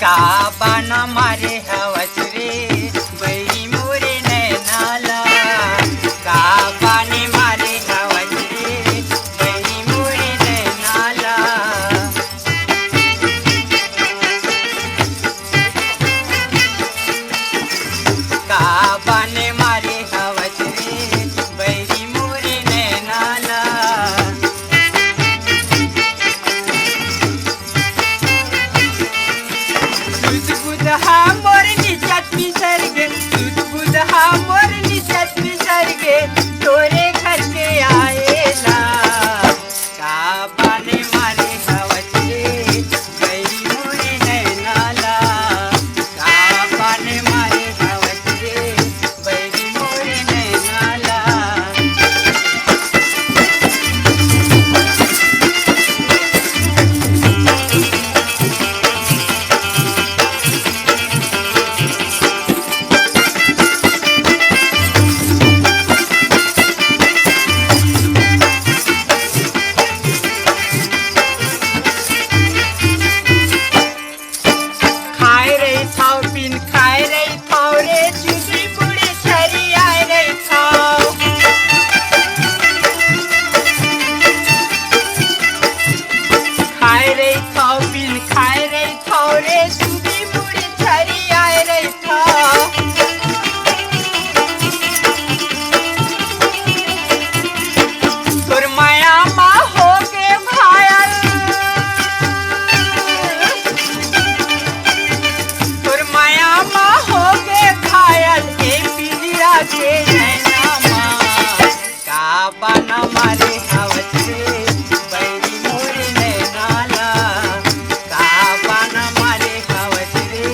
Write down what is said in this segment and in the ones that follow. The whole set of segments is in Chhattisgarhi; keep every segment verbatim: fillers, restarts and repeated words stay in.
का बाना मारे हवस रे बैरी मोरे नैना ला, का बाने मारे हवस रे बैरी मोरे नैना ला। का बाने मारे हवस रे बैरी मोरे नैना ला। सुध बुध हा मोर निचत निसरगे, सुध बुध हा मोर निचत निसरगे, तोरे घर के आएला। का बाने मारे हवस रे बैरी मोरे नैना ला, का बाने मारे हवस रे बैरी मोरे नैना ला। खाए रहिथव, बिन खाए रहिथव रे, चुदी बूढ़ी छरियाए रहिथव। खाए रहिथव, बिन खाए रहिथव रे, चुदी बूढ़ी छरियाए रहिथव। तोर मया मा होके घायल, तोर मया मा होके घायल, ए पिंजरा के नैना मा। का बाना मारे हवस रे बैरी मोरे नैना ला, का बाना मारे हवस रे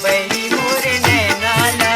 बैरी मोरे नैना ला।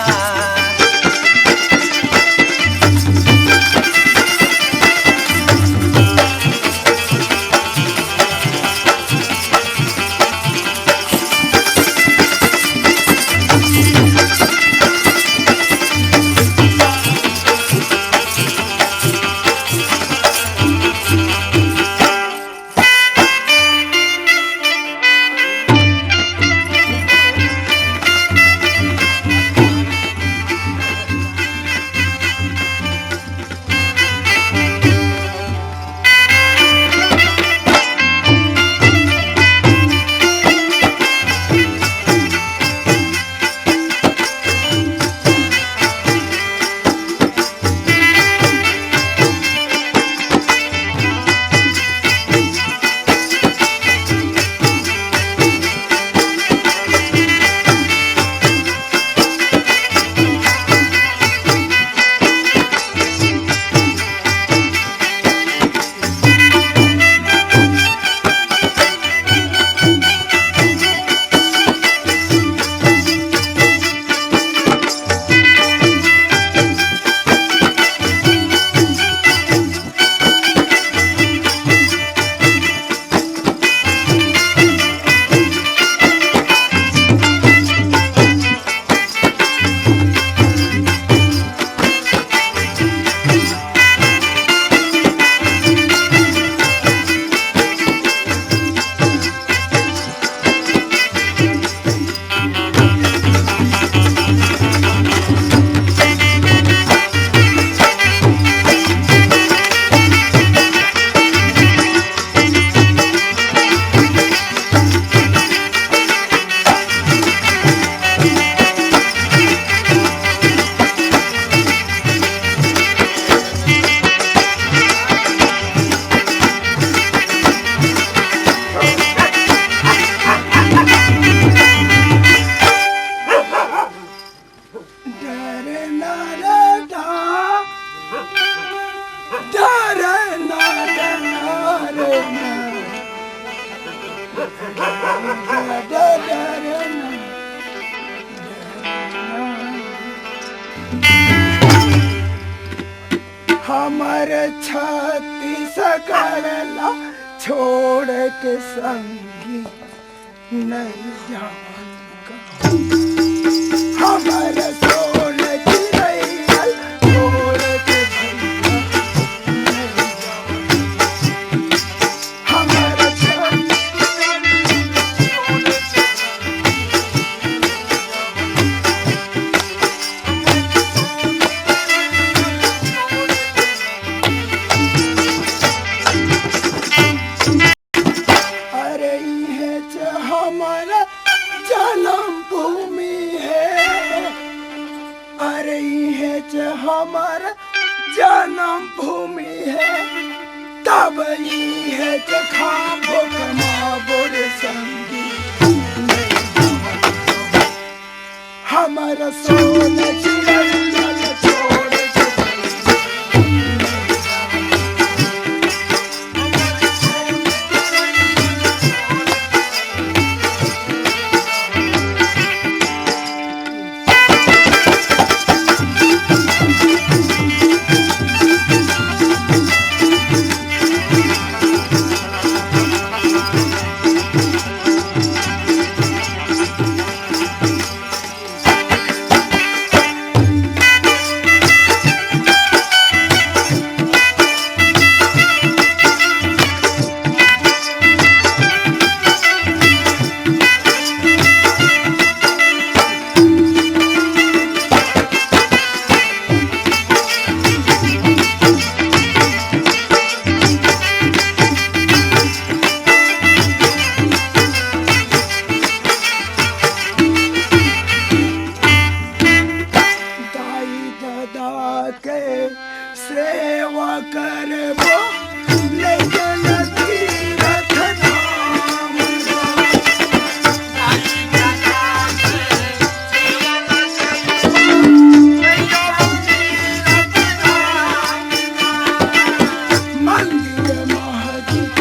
हमर छत्तीसगढ़ ला छोड़ के संगी नहीं जावन का। हमर सोन चिरैया छोड़ के भैया नहीं जावन का। हमर छत्तीसगढ़ छोड़ के हमर जन्म भूमि हे, तब इहेच खाबो कमाबो रे संगी। हमर सोन चिरैया ल छोड़ के दाई ददा के सेवा करबो, लेकिन तीरथ धाम मंदिर महजिद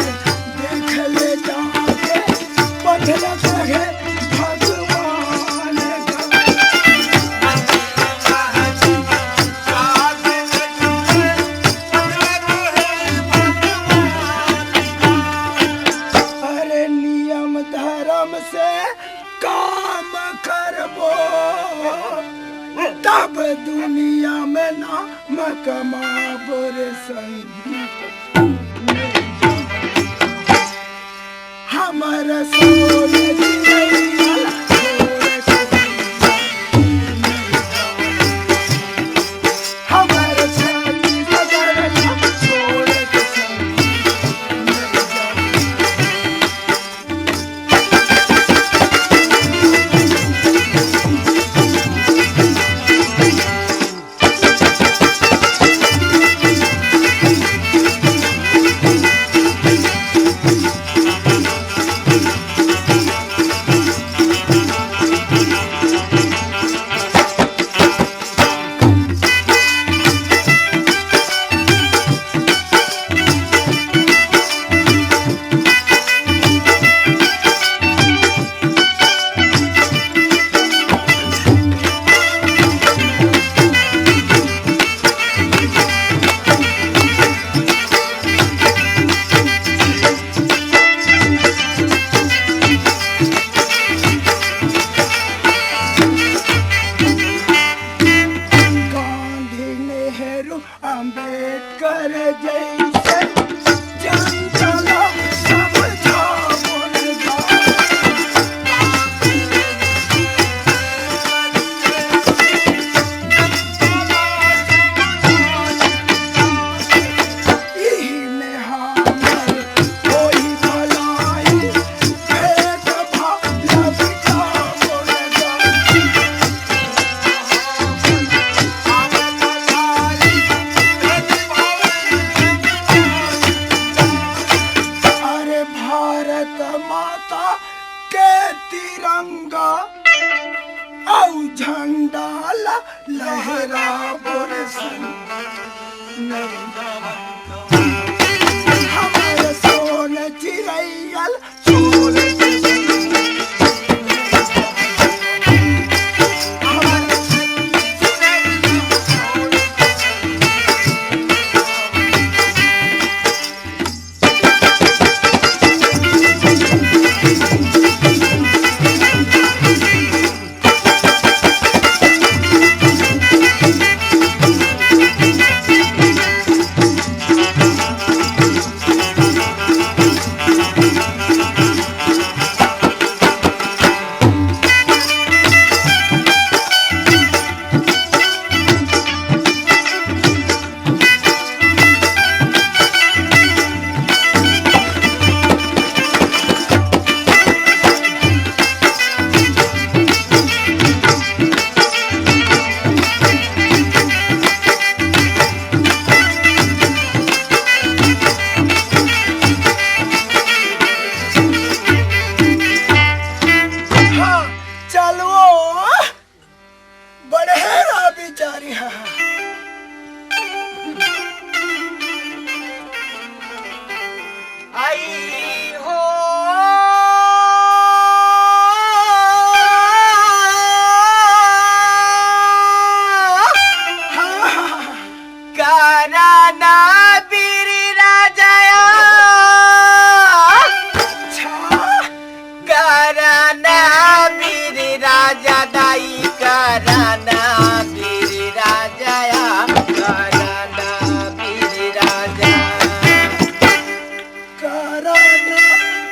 देख ले जाके, पथरा कहे भगवान का। अरे नियम धर्म से काम करबो, तब दुनिया में नाम कमाबो रे संगी। हमर सोन चिरैया ल छोड़ के संगी, हमर छाती सजर ल छोड़ के संगी। गांधी, नेहरू, अंबेडकर जैसे जनता ला समझावन गा। इही में हमर होही भलाई, भेदभाव ला मिटावन गा। अरे भारत माता के तिरंगा अउ झंडा ला लहराबो रे संग। हमर सोन चिरैया ल चलो, बड़े राबी चारी हा। आई हो। करना बीर राजा। अच्छा। करना बीर राजा दाई, करना बीर राजा, करना बीर राजा। करना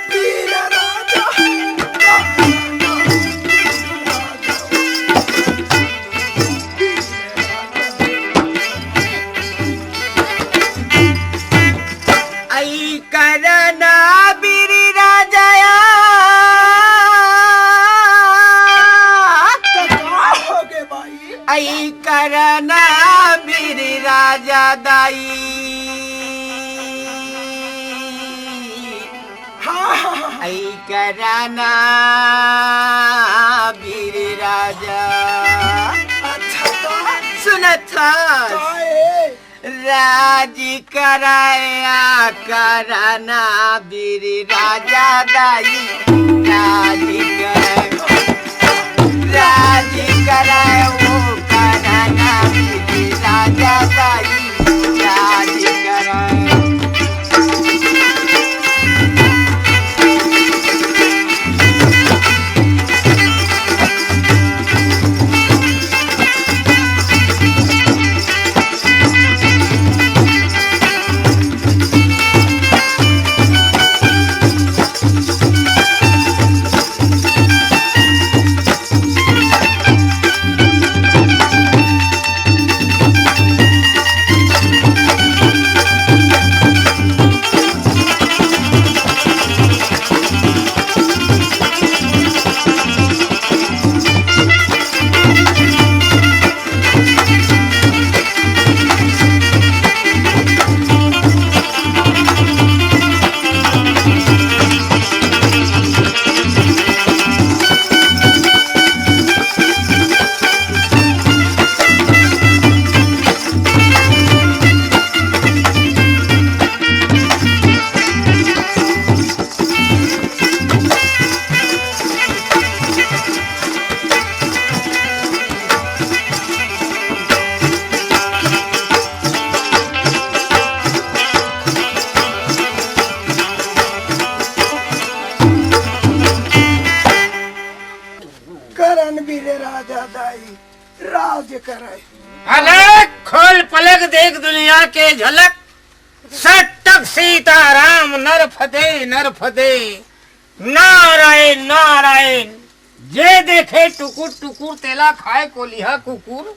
बीर राजा, करना बीर राजा। आई करना बीर राजा। तो का हो गे भाई? आई करना बीर राजा दाई। हाँ, हाँ, हाँ। आई करना बीर राजा। अच्छा, तो सुनत हस? का है? राज कराया करना बीर राजा दाई, राज कराया, राज कराया वो करना बीर राजा दाई, राज कराया। करन बीरे राजा दाई, राज करे। अरे खोल पलक, देख दुनिया के झलक। सट्टक सीताराम नर फदे, नर फदे। नारायण, नारायण। जे देखे टुकुर टुकुर, तेला खाए कोलिहा कुकुर।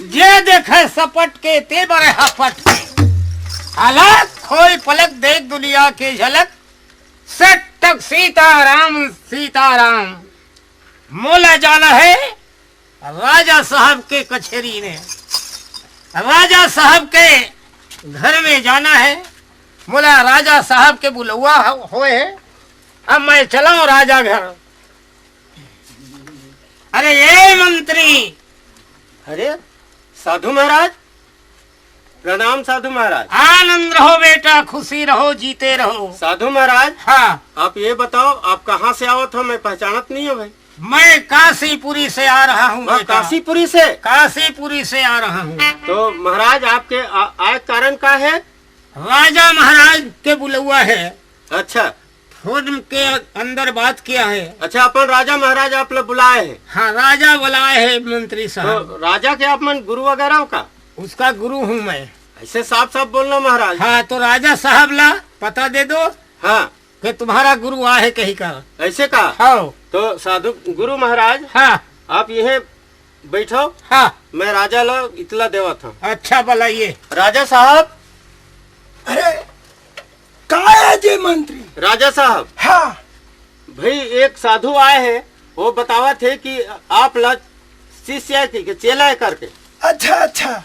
जे देखे सपट के, ते बरे हपट के। अलग खोल पलक, देख दुनिया के झलक। सट्टक सीताराम, सीताराम। मोला जाना है राजा साहब के कचेरी में, राजा साहब के घर में जाना है। मोला राजा साहब के बुलउवा हो-, होए है। अब मैं चलाऊं राजा घर। अरे ए मंत्री। अरे साधु महाराज, प्रणाम साधु महाराज। आनंद रहो बेटा, खुशी रहो, जीते रहो। साधु महाराज, हाँ। आप ये बताओ, आप कहाँ से आवत हो? मैं पहचानत नहीं हो भाई। मैं काशीपुरी से आ रहा हूँ वह बेटा। काशीपुरी से? काशीपुरी से आ रहा हूँ। तो महाराज, आपके आ-, आए कारण का है? राजा महाराज के बुलउवा है। अच्छा। फोन के अंदर बात किया है। अच्छा, अपन राजा महाराज आप लोग बुलाए हैं? हाँ, राजा बुलाए हैं मंत्री साहब। तो राजा के आप मन गुरु वगैरह हो का? उसका गुरु हूँ मैं। ऐसे साफ साफ बोलना महाराज। हाँ, तो राजा साहब ला पता दे दो। हाँ। कि तुम्हारा गुरु आ है कहीं का। ऐसे का? हाँ। तो साधु गुरु महाराज, हाँ। आप यहीं बैठो। हाँ। मैं राजा ला इतला देवत हूँ। अच्छा, बुलाइए। राजा साहब। अरे, का है जी मंत्री? राजा साहब। हाँ। भाई, एक साधु आए हैं, वो बतावत है कि आप ला शिष्य है कि, कि चेला है करके। अच्छा, अच्छा।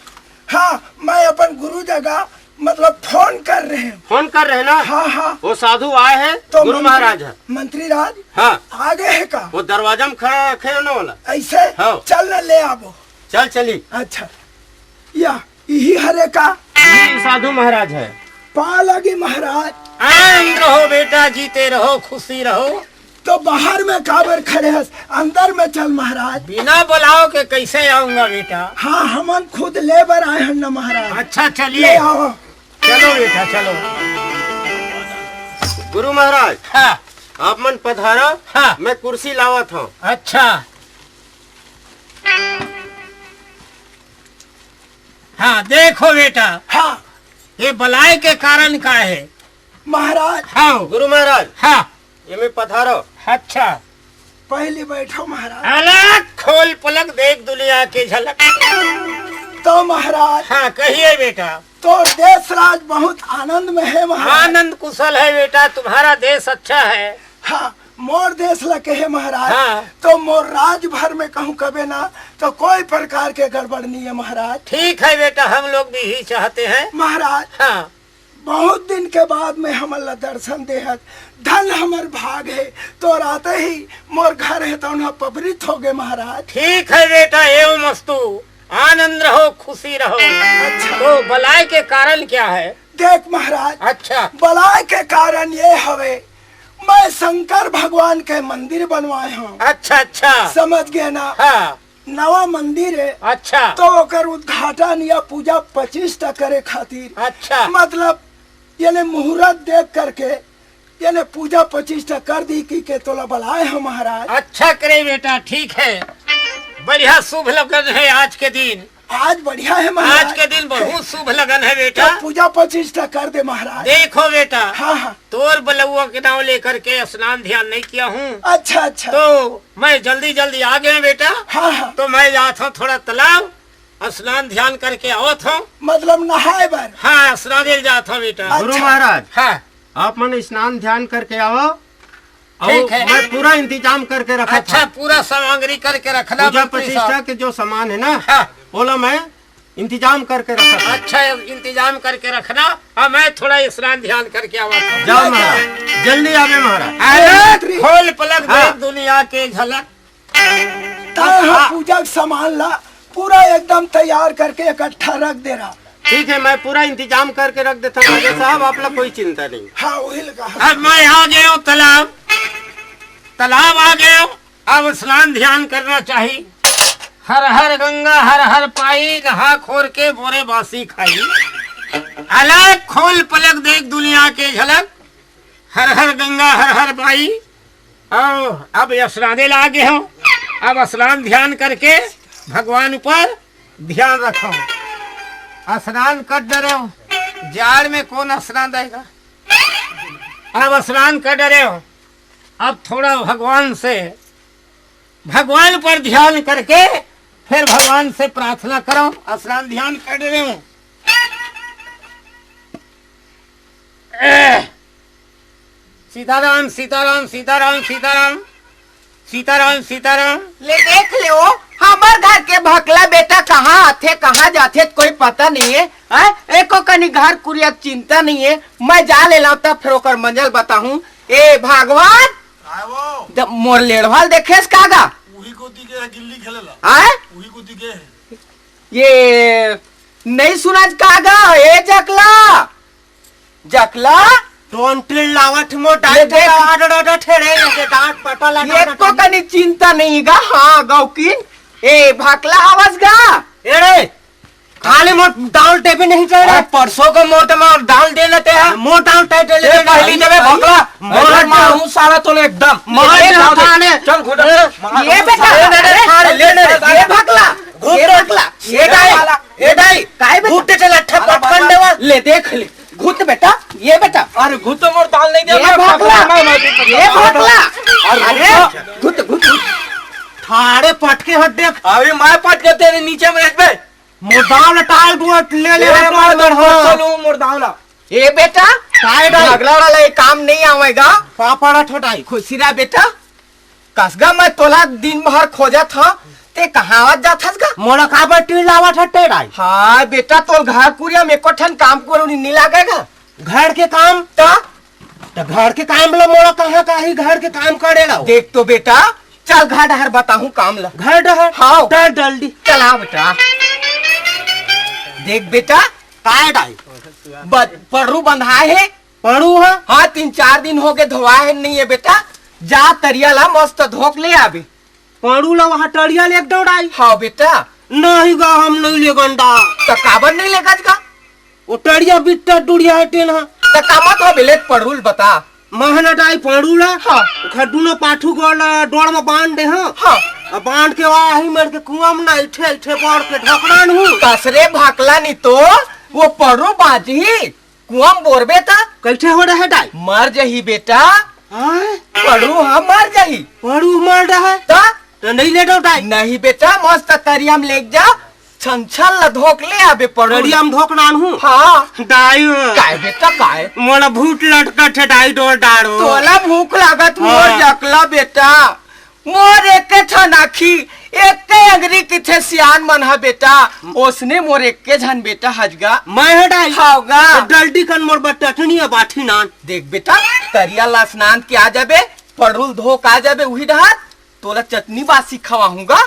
हाँ, मैं अपन गुरु जगह मतलब फोन कर रहे हैं। फोन कर रहे हैं ना? हाँ, हाँ। वो साधु आए हैं, तो गुरु मंत्री, महाराज है। मंत्री राज हाँ। आ गए हैं का? वो दरवाजा में खड़ा रखे हैं ना वाला। ऐसे? हाँ। चल ना ले आबो। चल चली। अच्छा, या यही हरे का? यही साधु महाराज है। पा लगी महाराज। आनंद रहो बेटा, जीते रहो, खुशी रहो। तो बाहर में काबर खड़े हस, अंदर में चल महाराज। बिना बुलाव के कैसे आऊंगा बेटा? हाँ, हमन खुद ले बर आए हन ना महाराज। अच्छा, चलिए। ले आओ। चलो बेटा, चलो। गुरु महाराज, हाँ। आप मन पधारो। हाँ। मैं कुर्सी लावत हूँ। अच्छा। हाँ, देखो बेटा। हाँ। ये बलाय के कारण का है? महाराज। हाँ। गुरु महाराज। हाँ। ये मैं पधारो। अच्छा। पहले बैठो महाराज। अलग खोल पलक देख दुनिया की झलक। तो महाराज। हाँ, कहिए बेटा। तो देश राज बहुत आनंद में है महाराज। आनंद कुशल है बेटा, तुम्हारा देश अच्छा है। हाँ, मोर देश ला कहे महाराज। हाँ। तो मोर राज भर में कहूँ कबे ना, तो कोई प्रकार के गड़बड़ नहीं है महाराज। ठीक है बेटा, हम लोग भी ही चाहते हैं महाराज। हाँ। बहुत दिन के बाद में हमन ला दर्शन देहत, धन हमर भाग है। तो राते ही मोर घर है तो उन्हा पबरित हो गए महाराज। ठीक है बेटा, एवं अस्तु, आनंद रहो, खुशी रहो। अच्छा। तो बलाय के कारण क्या है? देख महाराज, अच्छा। बलाय के कारण ये हवे, मैं शंकर भगवान के मंदिर बनवाए हूँ। अच्छा, अच्छा। समझ गए ना? हाँ। नवा मंदिर है। अच्छा। तो ओकर उद्घाटन या पूजा प्रतिष्ठा करे खातिर, अच्छा। मतलब, यानी मुहूर्त देख करके, यानी पूजा प्रतिष्ठा कर दी कि के तोला बलाए हो महाराज। अच्छा करे बेटा, ठीक है, बढ़िया शुभ लगन है आज के दिन। आज बढ़िया है महाराज। आज के दिन बहुत शुभ लगन है बेटा। तो पूजा प्रतिष्ठा कर दे महाराज। देखो बेटा, हाँ, हाँ। तोर बलौआ के नाम लेकर के स्नान ध्यान नहीं किया हूँ। अच्छा, अच्छा। तो मैं जल्दी जल्दी आ गया बेटा। हाँ, हाँ। तो मैं जात हूँ थोड़ा तालाब, स्नान ध्यान करके आवत हूँ। मतलब नहाए बर? हाँ, स्नान जात हूँ बेटा। अच्छा। गुरु महाराज, हाँ। आप मन स्नान ध्यान करके आवो। ठीक है। मैं पूरा इंतजाम करके रखा था। अच्छा, पूरा सामग्री करके रखना। पूजा प्रतिष्ठा के जो सामान है ना, हाँ। ओला मैं इंतजाम करके रखा था। अच्छा, इंतजाम करके रखना। हाँ, मैं थोड़ा स्नान ध्यान करके आवा था। जाओ महाराज, जल्दी आवे महाराज। अरे, खोल पलक देख दुनिया के झलक। ता हाँ। पूजा के सामान ला पूरा एकदम तैयार करके इकट्ठा रख दे रहा। ठीक है, मैं पूरा इंतजाम करके रख देता हूँ राजा साहब, आप लोग कोई चिंता नहीं। हाँ, वही लगा। अब मैं आ गया हूँ तालाब, तालाब आ गया हूँ। अब स्नान ध्यान करना चाहिए। हर हर गंगा हर हर पाई, नहा खोर के बोरे बासी खाई। अलग खोल पलक देख दुनिया के झलक। हर हर गंगा हर हर पाई। और अब स्नाने लागे हो, अब स्नान ध्यान करके भगवान ऊपर ध्यान रखो। स्नान कर डरे हो, जाड़ में कौन स्नान देगा? अब स्नान कर डरे हो, अब थोड़ा भगवान से, भगवान पर ध्यान करके फिर भगवान से प्रार्थना करो। स्नान ध्यान कर डरे हो। एह, सीताराम, सीताराम, सीताराम, सीताराम, सीताराम, सीताराम। ले देख ले ओ, हमर घर के भकला बेटा कहाँ आथे, कहाँ जाथे, कोई पता नहीं है, हैं? एको कनी घर कुरिया के चिंता नहीं है। मैं जा ले लाऊं, तब फिर ओकर मंजल बताहूं। ए भगवान, आय वो। जब मोर लेड़वाल देखेस का गा? उही कोती के है गिल्ली खेलेला। आय? उही कोती के है। ये नहीं सुनाज का गा? ए जकला, जकला। टोंटिल लावत मो ले डांट देख। आड, आड, आड, ठेड़े, ये डांट पटल, आड, ये आड, को आड। कनी चिंता नहीं गा। हाँ, गौकिन। ए, भाकला आवाज गा। ए रे, खाली मोर दाल टेबे नहीं चाहे रे। अरे, परसों को मोर ते मोर दाल दे लेते हैं। मोर दाल टाइट दे ए, लेते हैं। पहली देवे भाकला। मोर अरे, मारू सारा तो ले एकदम। मार ए, दे, भाकला ने। चल, खुदा। ए, मार ये बेटा, सारा। अरे, अरे, अरे, ले, ले, ले। ये भाकला। घूम ये तो। भाकला। ये दाई, ये दाई। काय बेटा? घूम तो चल, अच्छा पटकन देवा। ले, देख ले। घुट बेटा, ये बेटा। अरे घुट तो मोर दाल नहीं दे, ये मैं भाकला, पकड़ा, मैं, मैं, ये भाकला। अरे अरे घुट तो। घुट, घुट, घुट। ठाड़े पटके हट देख। अभी मैं पटके तेरे नीचे में रख बे। मोर दाल टाल बुआ ले ले ये रे, मार मार दर हो। चलू मोर दाल। ये बेटा, काय भाई? भागला वाला ये काम नहीं आवेगा। पापड़ा ठोटाई। खुशी रहा बेटा। कसगा मैं तोला दिन भर खोजत हंव, त ते कहाँ आवत जात हस गा? मोला काबर टीड़ लावत हस टेढ़ाई? हाँ बेटा, तोर घर कुरिया में एको ठन काम करो नी, नी लागेगा। घर के काम? त? त घर के काम ला मोला कहाँ का ही घर के काम करे ला? देख तो बेटा, चल घर डहर बताहूँ काम ला। घर डहर? हाँ। डर डलडी। चला बेटा। देख बेटा। काय डाई? ब-, पड़रू बंधाए हे। पड़रू ह? हाँ, तीन चार दिन हो गए, धोवाए हे नहीं है बेटा। जा तरिया ला मस्त धोक ले आबे। पड़रू ला वहाँ टड़िया ले एक दौड़ाई। हाँ बेटा। नहीं गा, हम नहीं ले गंडा। त काबर नहीं ले गज गा? वो टड़िया बिट्टा टुड़िया हे तेन ह। त का मत हो बेले पड़रू ल बता। महना डाई पड़रू ला। हाँ। ओखर दूनो पाछू गोड़ ला डोड़ म बांध दे हंव। हाँ। अब बांध के वाही मेर के कुआं म ना इठे इठे बड़ के ढकड़न हूँ। कसरे भकला नी तो वो पड़रू बाजही। कुआं म बोरबे त? कइसे हो रहे डाई? मर जही बेटा। हाँ? पड़रू ह मर जही। पड़रू मर रहे? त? त नहीं ले दो डाई। नहीं बेटा, मस्त तरिया म लेग जा, छन छन ल धोक ले आबे पड़रू। तरिया म धोक नान हूँ। हाँ। डाई। काय बेटा, काय? मोला भूत लटकत हे डाई, डोर डारो। तोला भूख लागत, मोर हाँ। जकला बेटा। मोर एके ठन आँखी, एके अंगरी किथे सियान मन ह बेटा, ओसने मोर एके झन बेटा हजगा। मैं हटाई? हवगा। तो डल्डी कन मोर बर टटनी अ बाठी नान। देख बेटा, तरिया ला स्नान के आ जाबे, पड़रू ल धोक आ जाबे, उही डहर तोला चटनी बासी खवाहूँगा।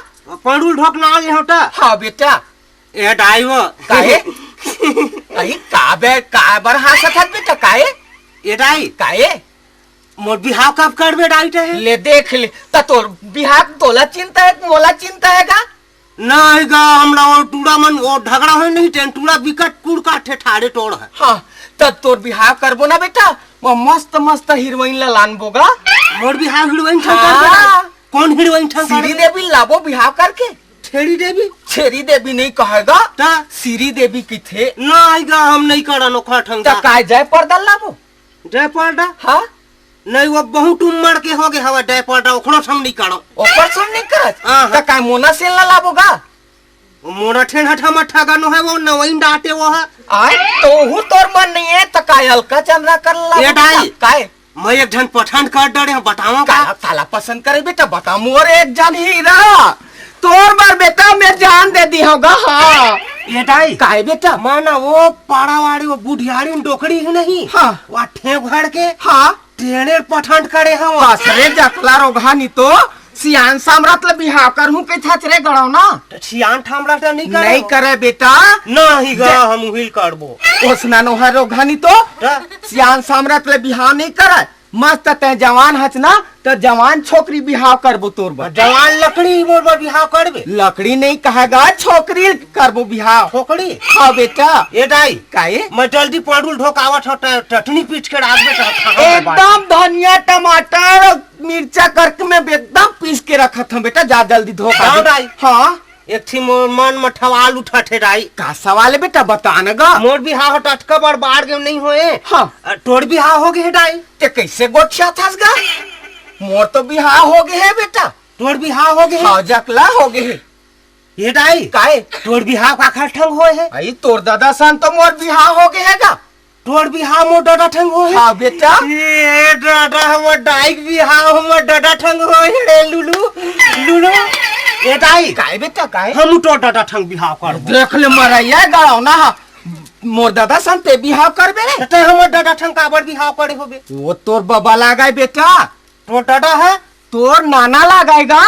पड़रू ल धोक ना ले होता? हाँ बेटा। ए डाई वो। काहे? अरे का बे, का बर हाँसत हस बेटा, काहे? ए डाई। काहे? मोर बिहाव कब करबे डाई ते? ले देख ले, त तोर बिहाव तोला चिंता हे, मोला चिंता हे का? नहीं गा, हमला वो टूड़ा मन, वो ढगड़ा होय नहीं, तेन टूड़ा बिकट कुड़ काठे ठाड़े टोड़ हे। हाँ, त तोर बिहाव करबो ना बेटा, वो मस्त मस्त हीरोइन ला लानबो गा। मोर बिहाव हीरोइन ठंग करबे हाँ। डाई? कौन हीरोइन ठंग सीरी करबे? देवी लाबो बिहाव करके। छेरी देवी? छेरी देवी नहीं कहेगा। त? सीरी देवी किथे। नहीं गा, हम नहीं करन ओखर ठंग त का। काय जय पर्दा लाबो? जय पर्दा? हाँ? नहीं, वो बहुत उम्र के हो गए हवा जय पर्दा, ओखरो से हम नहीं करन। ओकर से हम नहीं करत? हाँ, हाँ। त काय मोना सेन ला लाबो गा? वो मोना ठेन हठा मठा गानो है, वो नवइन डाटे वो है। आय, तो हूँ तोर मन नहीं है, त काय अलका चंद्रा कर लाबो ये गा? डाई। काय? मैं एक झन पठंड कर डरे हूँ, बतावा का? काला, काला पसंद करे बेटा, बता मोर एक झन हीरा। तोर बर बेटा मैं जान दे दी होगा, हाँ। ए डाई। काहे बेटा? मैं ना वो पाड़ावाड़ी वो बुढ़ियारी डोकरी ही नहीं। हाँ। वो ठेव घर के। हाँ। टेढ़े पठंड करे हूँ। बस रे जकला रोगहा नी तो सियान सामरत ले बिहाव करहूँ के छछ रे गड़ो ना। तो सियान ठामरा तो नहीं करे नहीं हो। करे बेटा। नहीं गा, जे- हम उहिल करबो। ओसना नोहर रोगहा नी तो तो? सियान सामरत ले बिहाव नहीं करे। मस्त तैं जवान हच ना, त जवान छोकरी बिहाव करबो तोर बर। जवान लकड़ी मोर बर बिहाव करबे? लकड़ी नहीं कहेगा, छोकरी करबो बिहाव। छोकरी? हाँ बेटा। ए दाई, काहे? मैं जल्दी पड़रू ल धोकावत हो, ट-, चटनी पीस के राख बेटा, खाओ मैं बात। एकदम धनिया, टमाटर, मिर्चा करके मैं एकदम पीस के रखत हूँ बेटा, जा जल्दी धोखा जाओ दे। दाई। हाँ। एक ठी मोर मन म ठवाल उठत हे दाई। का सवाल हे बेटा, बता न गा। मोर बिहाव ह टटका बड़ बाढ़ के नहीं होए। हाँ। अ, तोर बिहाव हो गे हे दाई। ते कैसे गोठियाथस गा? मोर तो बिहाव हो गे हे बेटा। तोर बिहाव हो गे हे? हाँ, जकला हो गे हे। ए दाई। काहे? तोर बिहाव काखर ठंग होए हे? अई तोर ददा सन तो मोर बिहाव हो गे हे गा। तोर बिहाव मोर ददा ठंग होए हे? हाँ बेटा। ए दादा, हमर दाई के बिहाव हमर ददा ठंग होए हे रे लुलू, लुलू। ए दाई। काहे बेटा, काहे? हम तोर ददा ठंग बिहाव करबो। देख ले मरैया गड़ौना हा। मोर ददा सन ते बिहाव करबे रे? त तैं हमर ददा ठंग काबर बिहाव करे होबे? वो तोर बबा लागय बेटा। तोर ददा हे? तोर नाना लागय गा।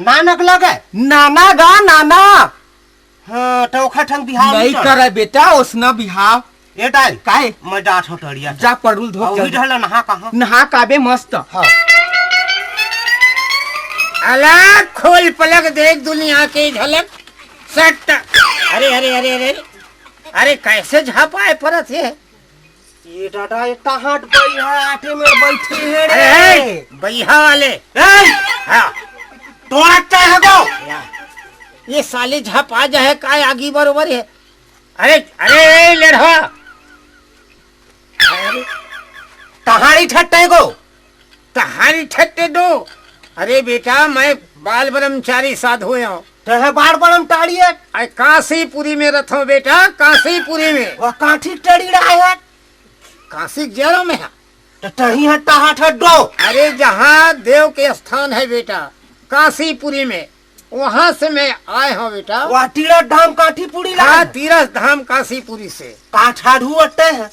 नानक लागय? नाना गा, नाना। हाँ, त ओखर ठंग बिहाव नहीं नहीं चल। करय बेटा, ओसना बिहाव। ए दाई, काहे? मैं जात हूँ तरिया। जा पड़रू ल धो अउ के। उही ढला नहा कहाँ? नहा काबे मस्त। हाँ। अलग खोल पलक देख दुनिया के झलक। सट। अरे, अरे, अरे, अरे। अरे, कैसे झापाए परत हे? ये दादा, ये तहाट बइहा आटे में बैठे हे रे। अरे, हे, बइहा वाले। ए! हाँ। तो आता है गो। या। ये साले झपा जाए, काय आगी बरोबर हे। अरे, अरे, लेढ़वा। अरे, कहानी ठट्टे गो। कहानी ठट्टे दो। अरे बेटा, मैं बाल ब्रह्मचारी साधु हूँ। तो है बाल ब्रह्मचारी है? अरे काशीपुरी में रथो बेटा, काशीपुरी में। वो काठी टड़ी रहा है? काशी के जरो में है। तो तही है तहा ठड्डो। अरे जहाँ देव के स्थान है बेटा, काशीपुरी में। वहाँ से मैं आए हँव बेटा। वह तीरथ धाम काठीपुरी ला हाँ, है? तीरथ धाम काशीपुरी से। का ठाढ़ू अट्टे है?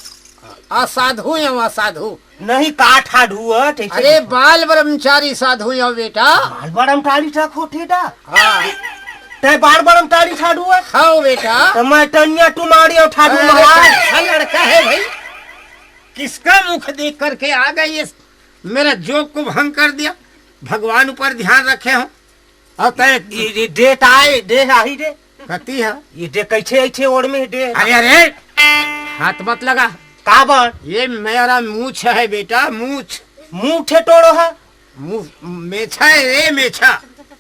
असाधु या असाधु। नहीं, का ठाढ़ू अट्टे? अरे, बाल ब्रह्मचारी साधु या बेटा। बाल ब्रह्मचारी ठा खोटे दा। हाँ। तैं बाल ब्रह्मचारी ठाढ़ू है? हाँ बेटा। तो मैं टनिया टुमारी और ठाढ़ू अरे, महाराज। कैसा लड़का है भाई? किसका मुख देख करके आ गई, ये मेरा जोग को भंग कर दिया। भगवान ऊपर ध्यान रखे हो। और तय ये, ये डेट आए, डेट आही रे। कती है? ये डे कैसे ऐसे ओड़ में डे? अरे, अरे, हाथ मत लगा। काबर? ये मेरा मूछ है बेटा, मूछ। मूछ है तोड़ो है? मूछ, मेछा है रे, मेछा।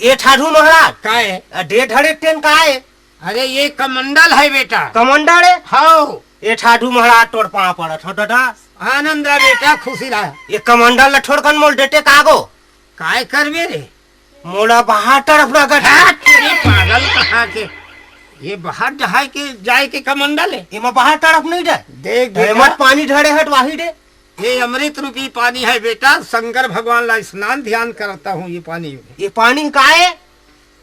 ये ठाढ़ू महाराज। का है? अ, डे ढड़े टेन का है? अरे, ये कमंडल है बेटा। कमंडल है? हाँ। ये ठाढ़ू महाराज तोर पाँव पड़त हो दादा। आनंद रहा बेटा, खुशी रहा। ये कमंडल ल छोड़कन मोल डेटे कागो। काय करबे रे? मोला बाहर तरफ लगत हे। हाँ, तेरे पागल कहाँ के? ये बाहर जहाए के, जाए के कमंडल है। एमा बाहर तरफ नहीं डे। देख एमा बेटा। पानी ढड़े हट वाही डे। ये अमृत रूपी पानी है बेटा, शंकर भगवान ला स्नान ध्यान करता हूँ ये पानी में। ये पानी का है?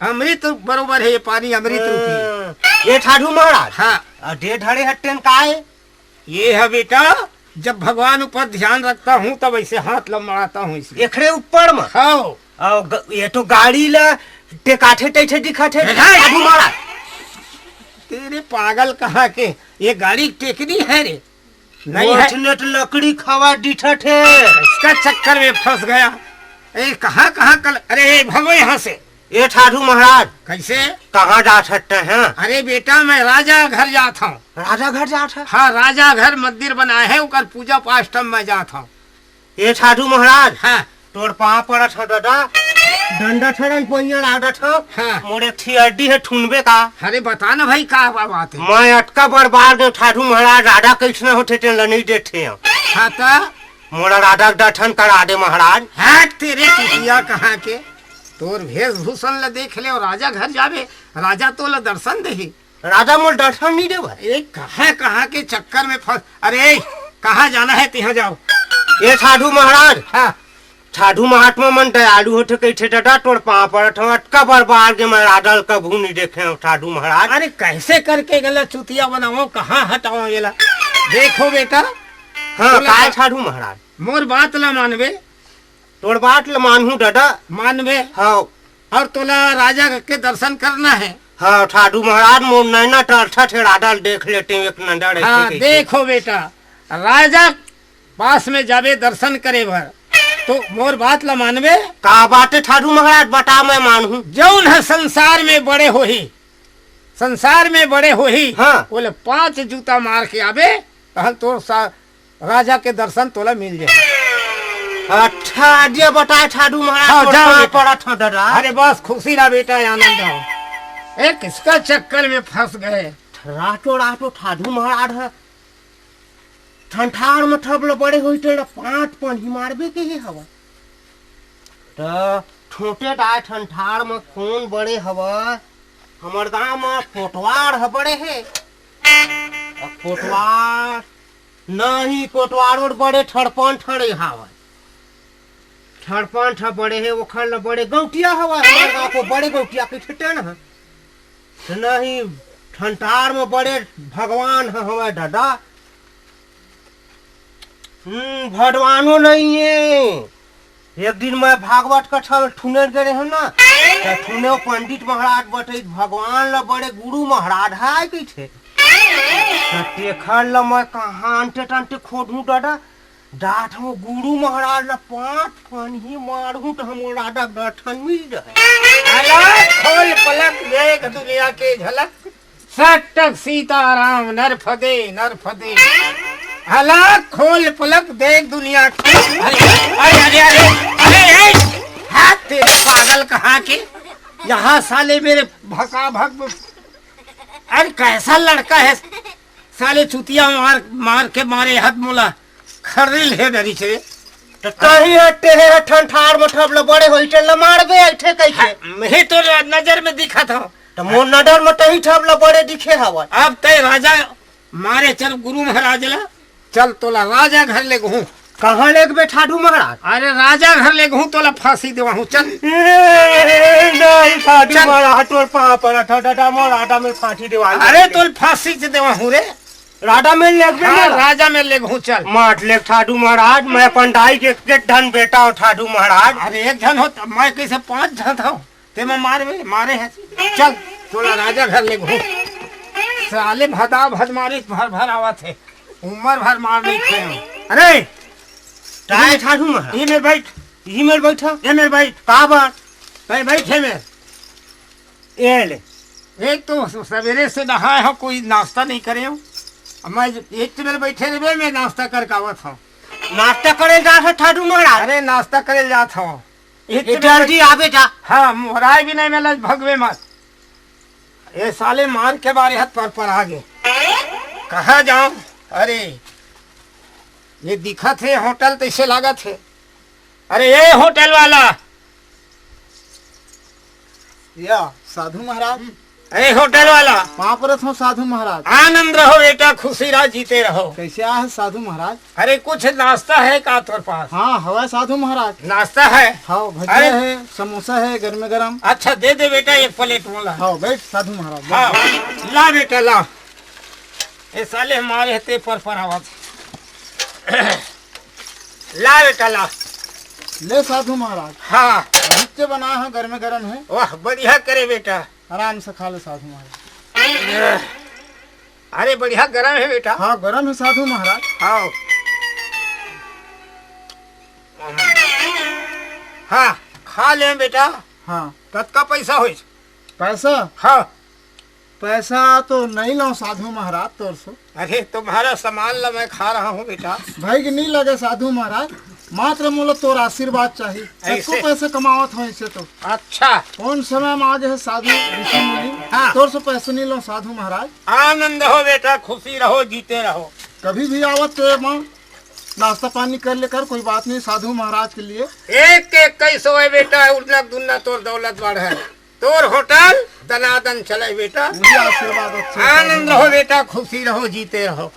अमृत बरोबर है ये पानी, अमृत रूपी। हाँ, ये ठाढ़ू महाराज। हाँ। आ, डे ढड़े हट्टेन का है? ये है बेटा, जब भगवान ऊपर ध्यान रखता हूँ तब ऐसे हाथ लमड़ाता हूँ इसलिए। एकरे ऊपर में? हाँ। और ग-, ये तो गाड़ी ला टेकाथे तैसे दिखाथे। ए, ए! ठाढ़ू महाराज। तेरे पागल कहाँ के, ये गाड़ी टेकनी है रे? नहीं है। ओठने तो लकड़ी खवा दिठत हे। इसका चक्कर में फंस गया। ए, कहाँ, कहाँ कल, अरे, ए, भागो यहाँ से। ए ठाढ़ू महाराज। कैसे? कहाँ जात हट्टे हैं? अरे बेटा, मैं राजा घर जात हूँ। राजा घर जात है? हाँ, राजा घर मंदिर बनाए है, ओकर पूजा पाठ में मैं जात हूँ। ए ठाढ़ू महाराज। हाँ। तोर पाँव पड़त हव दादा, डंडा ठड़न पहिया लागत हव। हाँ। मोर एक ठी अड्डी हे, ठुनबे का? अरे बता ना भाई, का बा-, बात है? मैं अतका बड़ बार दे ठाढ़ू महाराज, राधा कइसने होथे तेन ल नइ देखे हव। हाँ त? मोला राधा के दर्शन करा दे महाराज। हट तेरे चुतिया कहाँ के, तोर वेशभूषण ल देख ले अउ राजा घर जाबे, राजा तोला दर्शन देही। राजा मोला दर्शन नइ देवय। ए, कहाँ, कहाँ के चक्कर में फंस, अरे, कहाँ जाना है, तिहाँ जाओ। ए ठाढ़ू महाराज। हाँ। ठाढ़ू महात्मा मन दयालु होथे कहिथे दादा, तोर पाँव पड़त हव, अतका बड़ बार के मैं राधा ल कभू नइ देखे हव ठाढ़ू महाराज। अरे, कैसे करके गला चुतिया बनावव, कहाँ हटावव एला? देखो बेटा, हाँ, बोला काय था। ठाढ़ू महाराज? मोर बात ला मानबे, तोर बात ल मानहूँ दादा। मानबे? हाँ। अउ तोला राजा के दर्शन करना हे? हाँ, ठाढ़ू महाराज, मोर नैना टरठत हे, राधा ल देख लेते हैं एक नंदर ऐसे हाँ, कहिके। देखो बेटा, राजा पास में जाबे दर्शन करे बर, तो मोर बात ल मानबे? का बात हे ठाढ़ू महाराज, बता, मैं मानहूँ। जउन ह संसार में बड़े होही, संसार में बड़े होही, हाँ। ओला पाँच जूता मार के आबे, तहन तोर सा-, राजा के दर्शन तोला मिल जाही। अच्छा, आइडिया बताए ठाढ़ू महाराज, हाँ, तोर जाओ पाँव बेटा। पड़त हव दादा। अरे बस, खुशी रहा बेटा, आनंद रहो। ए, किसका चक्कर में फंस गए? रातो रातो ठाढ़ू महाराज ह ठंठार म ठब ल बड़े होही, तेला पाँच पनही मारबे केहे हवय। त ठोंटे दाय ठंठार म कोन बड़े हवय? हमर गांव म कोटवार ह बड़े हे। अ कोटवार नहीं, कोटवार ओर बड़े ठड़पन ठड़े हावय। ठड़पन ठड़ बड़े हे, ओखर ल बड़े गौटिया हवय। हमर गांव को बड़े गौटिया कहिथे तेन ह। त नहीं, ठंठार म बड़े भगवान ह हवय दादा। हम्म, भगवानो नहीं हे। एक दिन मैं भागवत कथा में ठुने गे रहेंव ना, त ठुने पंडित महाराज बतइस भगवान ल बड़े गुरु महाराज हे कहिथे। त तेखर ल मैं कहाँ अंटे तंटे खोदहूँ दादा, डांट हूँ गुरु महाराज ल पाँच पनही मारहूँ त हमर राधा दर्शन मिल जाए। अलख खोल पलक देख दुनिया के झलक। सटक सीताराम नर फदे, नर फदे। अलख खोल पलक देख दुनिया के। अरे, अरे, अरे, अरे, अरे, ए! हाथ तेरे पागल कहाँ के? यहाँ साले मेरे भकाभक में, अरे कैसा लड़का है? साले चुतिया मार, मार के मारे हद मोला खर्री ले डरी छे। त तही हट्टे हे ठंठार म ठब ल बड़े होही, तेन ल मारबे अइठे कहिके। हाँ, मैं तो नजर में दिखत हव। त मोर नजर म तही ठब ल बड़े दिखे हवय। अब तैं राजा मारे चल गुरु महाराज ला, चल तोला राजा घर लेगहूँ। कहाँ लेगबे ठाडू महाराज? अरे राजा घर लेगहूँ, तोला फांसी देवाहूँ, चल। ए, नहीं ठाडू चल। महाराज, तोर पाँव परत हँव, ठाडू महाराज, मोर राडा में फांसी देवा दे। अरे तोला फांसी से देवाहूँ रे। राडा में लेगबे हाँ, ना? राजा में लेगहूँ, चल। मत लेग ठाडू महाराज, मैं अपन दाई के एक, एक झन बेटा हँव ठाडू महाराज। अरे एक झन हो त मैं कइसे पाँच झन हँव? तेमा मारबे, मारे हे। चल, तोला राजा घर लेगहूँ। साले भदा भद मारिस भर भर आवत हे। उमर भर मार नइ खाय हँव। अरे, काय ठाडू महाराज? ये मेर बइठ। ये मेर बइठ। ये मेर बइठ। काबर? भाई बइठ ये मेर। ये ले। एक तो सवेरे से नहाय हँव, कोई नाश्ता नइ करे हँव। अब मैं एक तो मेर बइठे रहिबे, मैं नाश्ता करके आवत हँव। नाश्ता करे जात हँव ठाडू महाराज? अरे नाश्ता करे जात हँव। ये जल्दी आ बेटा। हाँ, मोहराय भी नहीं मिला, भगवे मत। ये साले मार के मारे हाथ पर पर आ गे। कहाँ जाऊं? अरे, ये दिखत हे होटल, तइसे लागत हे। अरे, ये होटल वाला। या, साधु महाराज। ए होटल वाला। पाँव परत हँव साधु महाराज। आनंद रहो बेटा, खुशी रहो, जीते रहो। कइसे आए हे साधु महाराज? अरे कुछ नाश्ता हे का तोर पास? हाँ, हवय साधु महाराज। नाश्ता हे? हाँ, भजिया अरे हे, समोसा हे, गरमे गरम। अच्छा दे दे बेटा एक प्लेट मोला। हाँ, बइठ साधु महाराज, बइठ। हाँ, ला बेटा ला। ए साले मारे हे ते पर पर आवत। ला बेटा ला। ले साधु महाराज। हाँ। अभी ते बनाए हँव, गरमे गरम हे। वाह, बढ़िया करे बेटा। आराम से खा ले साधु महाराज। अरे बढ़िया गरम हे बेटा। हाँ, गरम हे साधु महाराज। हाँ। हाँ, खा ले बेटा। हाँ। कतका पइसा होइस? पैसा? हाँ। पैसा तो नइ लँव साधु महाराज तोर से। अरे तुम्हारा सामान ला मैं खा रहा हूँ बेटा। भई के नइ लगे साधु महाराज, मात्र मोला तोर आशीर्वाद चाही। कतको अइसे? पैसा कमावत हँव अइसे तो। अच्छा। कोन समय म आ गे हे साधु ऋषि मुनि, हाँ। तोर से पैसा नइ लँव साधु महाराज। आनंद हो बेटा, खुशी रहो, जीते रहो। कभी भी आवत तो ये माँ नाश्ता पानी कर लेकर, कोई बात नहीं साधु महाराज के लिए। एक एक कइसे होय बेटा, उन्ना दुन्ना तोर दौलत बढ़े। तोर होटल दनादन चले बेटा। वही आशीर्वाद अच्छा आनंद साधु रहो बेटा, खुशी रहो, जीते रहो।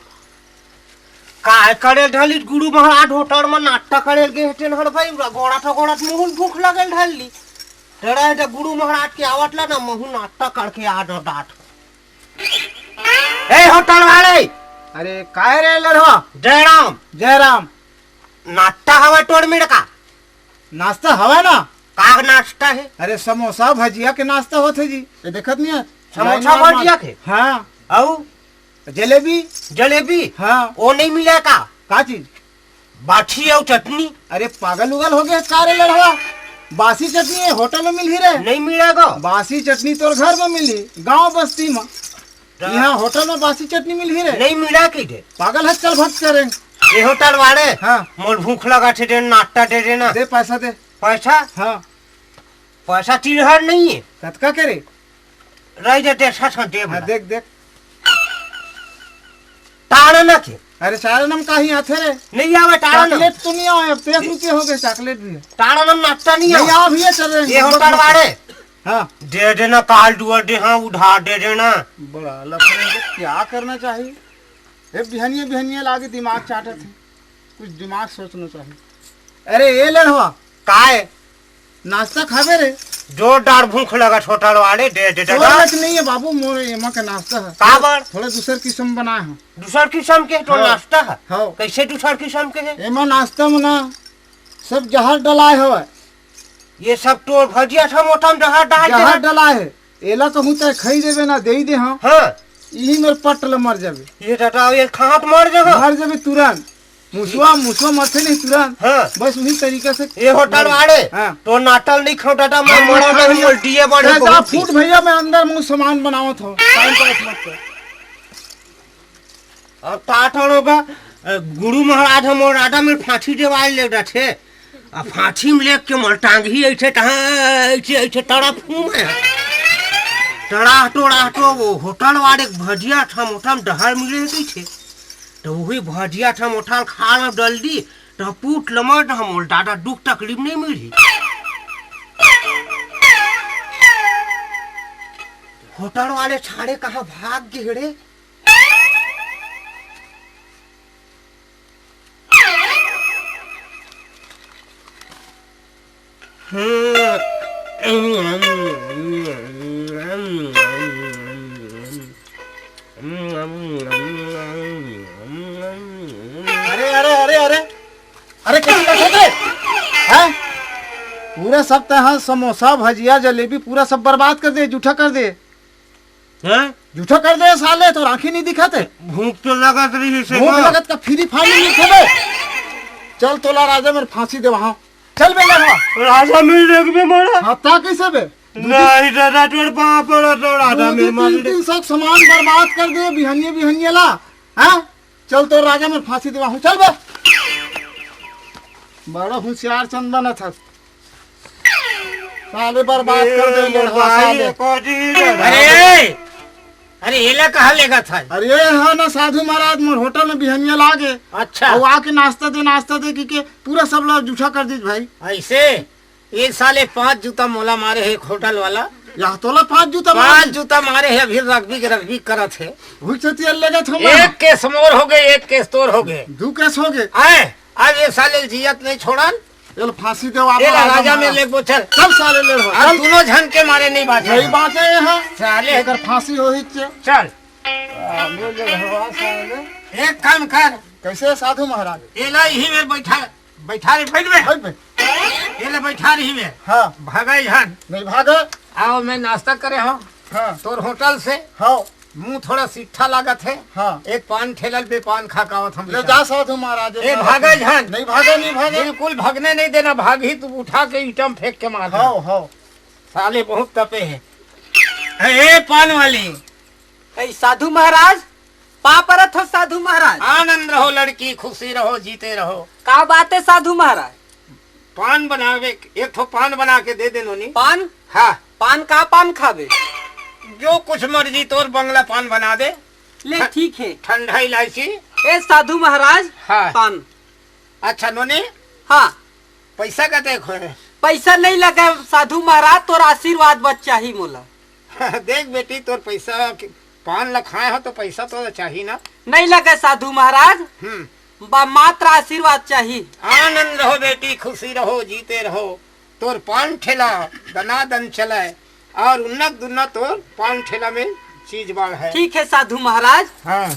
काय करे ढलिस गुरु महाराज होटल म नाट्टा करे गे हे तेन हर भाई, गोड़ा ठो गोड़ा मुहुन भूख लगल ढलली। तेरा हे गुरु महाराज के आवत ला ना, महू नाट्टा करके आ न डाट। ए होटल वाले! अरे काय रे लड़वा? जयराम। जयराम। नाट्टा हवा टोड़ मिड़ का? नाश्ता हवा ना? का नाश्ता हे? अरे समोसा भजिया के नाश्ता होथे जी। ये देखत नहीं हे? समोसा लाइन मार भजिया मार। के? हाँ। अउ? जलेबी। जलेबी? हाँ। वो नहीं मिला का? का चीज? बाठी अउ चटनी। अरे पागल उगल हो गे का रे लड़वा? बासी चटनी हे, होटल म मिलही रे। नहीं मिला का? बासी चटनी तोर घर म मिलही, गांव बस्ती म। त इहाँ होटल म बासी चटनी मिलही रे। नहीं मिला की दे। पागल हे, चल भग करे। ए होटल वाले, हाँ। मोर भूख लगा थे, दे नाट्टा दे देना। दे पैसा दे। पैसा? हाँ। पैसा चिल्हर नहीं हे। कतका के रे? रह जा, दे, सच में दे हाँ, बोला। देख, देख। टाड़ा ना के। अरे, चार नम का ही आथे रे। नहीं आवे, टाड़ा ना। चॉकलेट तो नहीं आवे, अब तेरह रुपये हो गए, चॉकलेट भी है। टाड़ा ना नाश्ता नहीं नहीं आवे। आवे भैया, चल रहे हैं, ये सब होटल लोग। वाले। हाँ। दे देना, काल दुआ दे, हाँ, उधार दे देना। बड़ा लफड़े हैं, क्या करना चाहिए? ए, बिहनिया, बिहनिया लागे दिमाग चाटत है। कुछ दिमाग सोचना चाहिए। अरे, ए लड़वा। काय? नाश्ता खाबे रे? जोरदार भूख लगा, होटल वाले, दे, दे, दे, तोर दे। लच नहीं है बाबू, मोर एमा के नाश्ता है। काबर? थोड़ा दूसर किस्म बनाए हैं। दूसर किस्म के तो हाँ। नाश्ता है? हाँ। कैसे दूसर किस्म के है? एमा नाश्ता में ना सब जहर डलाए हवे। ये सब तो भजिया था, मोटा में जहर डाल दे जहर है। डलाए है। एला कहूँ तै खाई देबे ना, दे ही दे हम। हाँ। यही मेरे पट ले मर जाबे। ये दादा, ये खात मर जाबे। मर जाबे तुरंत। मुसवा, मुसवा मरथे नहीं तुरंत। हाँ। बस उही तरीका से ये होटल वाले, हाँ। तो नाटल नहीं खाओ दादा, मैं हाँ, मरा मत नहीं, खाइए। मोर डीए बढ़े तै जा बहुत फूट ही। भैया, मैं अंदर मुँह सामान बनावत हूँ, टाइम पास मत कर। अब टाटन होगा, अ, गुरु महाराज हम और राजा में फांसी देवाल ले रहे थे। आ फांसी में लेके मोर टांगही ऐसे तहाँ, ऐसे, ऐसे तड़प हूँ मैं। तड़ाह तो, तड़ाह तो वो होटल वाले के भजिया था, मोटा में डहर मिले रही थे। तो वही भजिया था, मोटा में खा लो जल्दी, तो पूत लमर ना मोर दादा दुख तकलीफ नहीं मिली। होटल वाले छाड़े कहाँ भाग गए रे? अरे, अरे, अरे, अरे, अरे, कैसे कर सकते? हैं? पूरा सब तैं हा समोसा, भजिया, जलेबी पूरा सब बर्बाद कर दे, जूठा कर दे। हैं? जूठा कर दे साले, तोर आँखी नहीं दिखत हे। भूख तो लगत रही से भूख ना। लगत का फ्री फानी नहीं खेबे। चल तोला राजा मेर फांसी देवाहूँ। चल बे लेढ़वा। राजा मेर देखबे मोला। हाँ, ता कैसे बे? नहीं दादा, तोर पाँव पड़त हँव, राजा दू मेर तीन, मार तीन, दे। तीन सौ सामान बर्बाद कर दे, बिहनिया, बिहनिया ला। हाँ? चल तोर राजा मेर फांसी देवाहूँ, चल बे। बड़ा होशियार चंदन था। साले बर्बाद कर दे ए, लेढ़वा भाई, साले। कोठी अरे, अरे, एला कहाँ लेगत हस? अरे, ये हा ना साधु महाराज मोर होटल में बिहनिया लागे। अच्छा। अउ आके नाश्ता दे, नाश्ता दे कि के पूरा सब ला जूठा कर दीस भाई। ऐसे? ये साले पाँच जूता मोला मारे हे एक होटल वाला। या तोला पाँच जूता मारे? पाँच जूता मारे हे, अभी रगबी के रगबी करत हे। वही चतिया लेगत हँव मैं। एक केस मोर होगे, एक केस तोर होगे। दू केस होगे। आए, अब ये साले जियत नहीं छोड़न। एला फांसी देवाहूँ एला राजा राजा मेर मेर। लेगबो, चल। चल साले लेढ़वा, अब चल। दूनों झन के मारे नहीं बाँचे। नहीं बाँचे हे। साले। एकर फांसी होही चे। चल। साले लेढ़वा साले। एक काम कर। कैसे साधु महाराज? एला इही मेर बैठा, बैठा रे, बैठ बे। बैठ बे। एला बैठा रही मेर। हाँ। भागय झन। नहीं भागय। आव, मैं नाश्ता करे हँव। हाँ। तोर होटल से। हाँ। मुँह थोड़ा सिट्ठा लागत हे। हाँ। एक पान ठेला ले पान खा के आवत हँव ले बेटा। जा साधु महाराज, ए, एक भागय झन। नहीं भागय, नहीं भागय। बिल्कुल भगने नहीं देना, भागही त उठा के ईंटा म फेंक के मार देना। हाँ, हाँ। साले बहुत तपे हे। ए, पान वाली। ए, साधु महाराज, पाँव परत हँव साधु महाराज। आनंद रहो लड़की, खुशी रहो, जीते रहो। का बात हे साधु महाराज? पान बनावे, एक ठो पान बना के दे दे नोनी। पान? हाँ। पान का पान खाबे? जो कुछ मर्जी तोर, बंगला पान बना दे। ले, ठ-, ठीक हे। ठंडा इलायची। ए साधु महाराज, हाँ। पान। अच्छा नोनी। हाँ। पैसा का देखो है? पैसा नहीं लगे साधु महाराज, तोर आशीर्वाद बस चाही मोला। देख बेटी, तोर पैसा के, पान ल खाए हँव तो पैसा तो चाही ना। नहीं लगे साधु महाराज, हम्म। बा-, मात्र आशीर्वाद चाही। आनंद रहो बेटी, खुशी रहो, जीते रहो। तोर पान ठेला दनादन चले अउ उन्नत दुन्नत तोर पान ठेला में चीज बाढ़े। ठीक हे साधु महाराज। हाँ।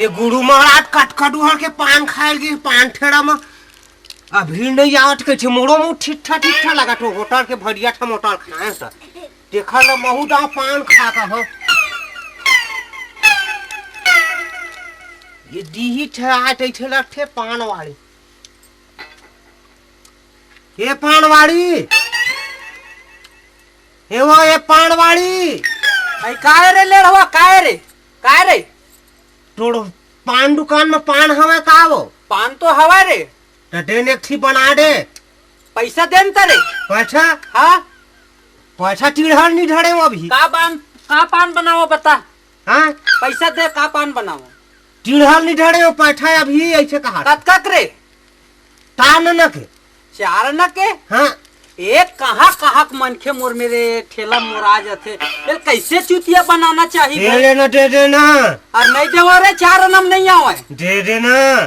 ये गुरु महाराज कटकटुहर के पान खाए गे पान ठेला में अभी नहीं आवत कहिथे, मोरो मुँह ठिट्ठा ठिट्ठा लगत हे, होटल के भरिया ठा मोटल खाए त। देखा न महू डाँव पान खात हँव। ये दीही ठे आय तइठे लगथे पान वाली। ए पान वाली, ए वो ए पान वाली। अई काय रे लेढ़वा, काय रे, काय रे? तोर पान दुकान में पान हवय का वो? पान तो हवय रे। त दे न एक ठी बना दे। पैसा दे न त रे। पैसा? हाँ। पैसा टिढ़ल नहीं धरे हो अभी। का पान, का पान बनावँव बता। हाँ? पैसा दे, का पान बनावँव। टिढ़ल नहीं धरे हो पैसा अभी, ऐसे कहा। कतका के रे? तान न के। चार न के? हाँ। ए कहाँ कहाँ के मनखे मोर मेर ठेला मोरा जाथे। ए कैसे चुतिया बनाना चाही दे भाई? दे ना, दे दे ना। अउ नहीं देवँव रे, चार आना म नहीं आवय। दे दे ना।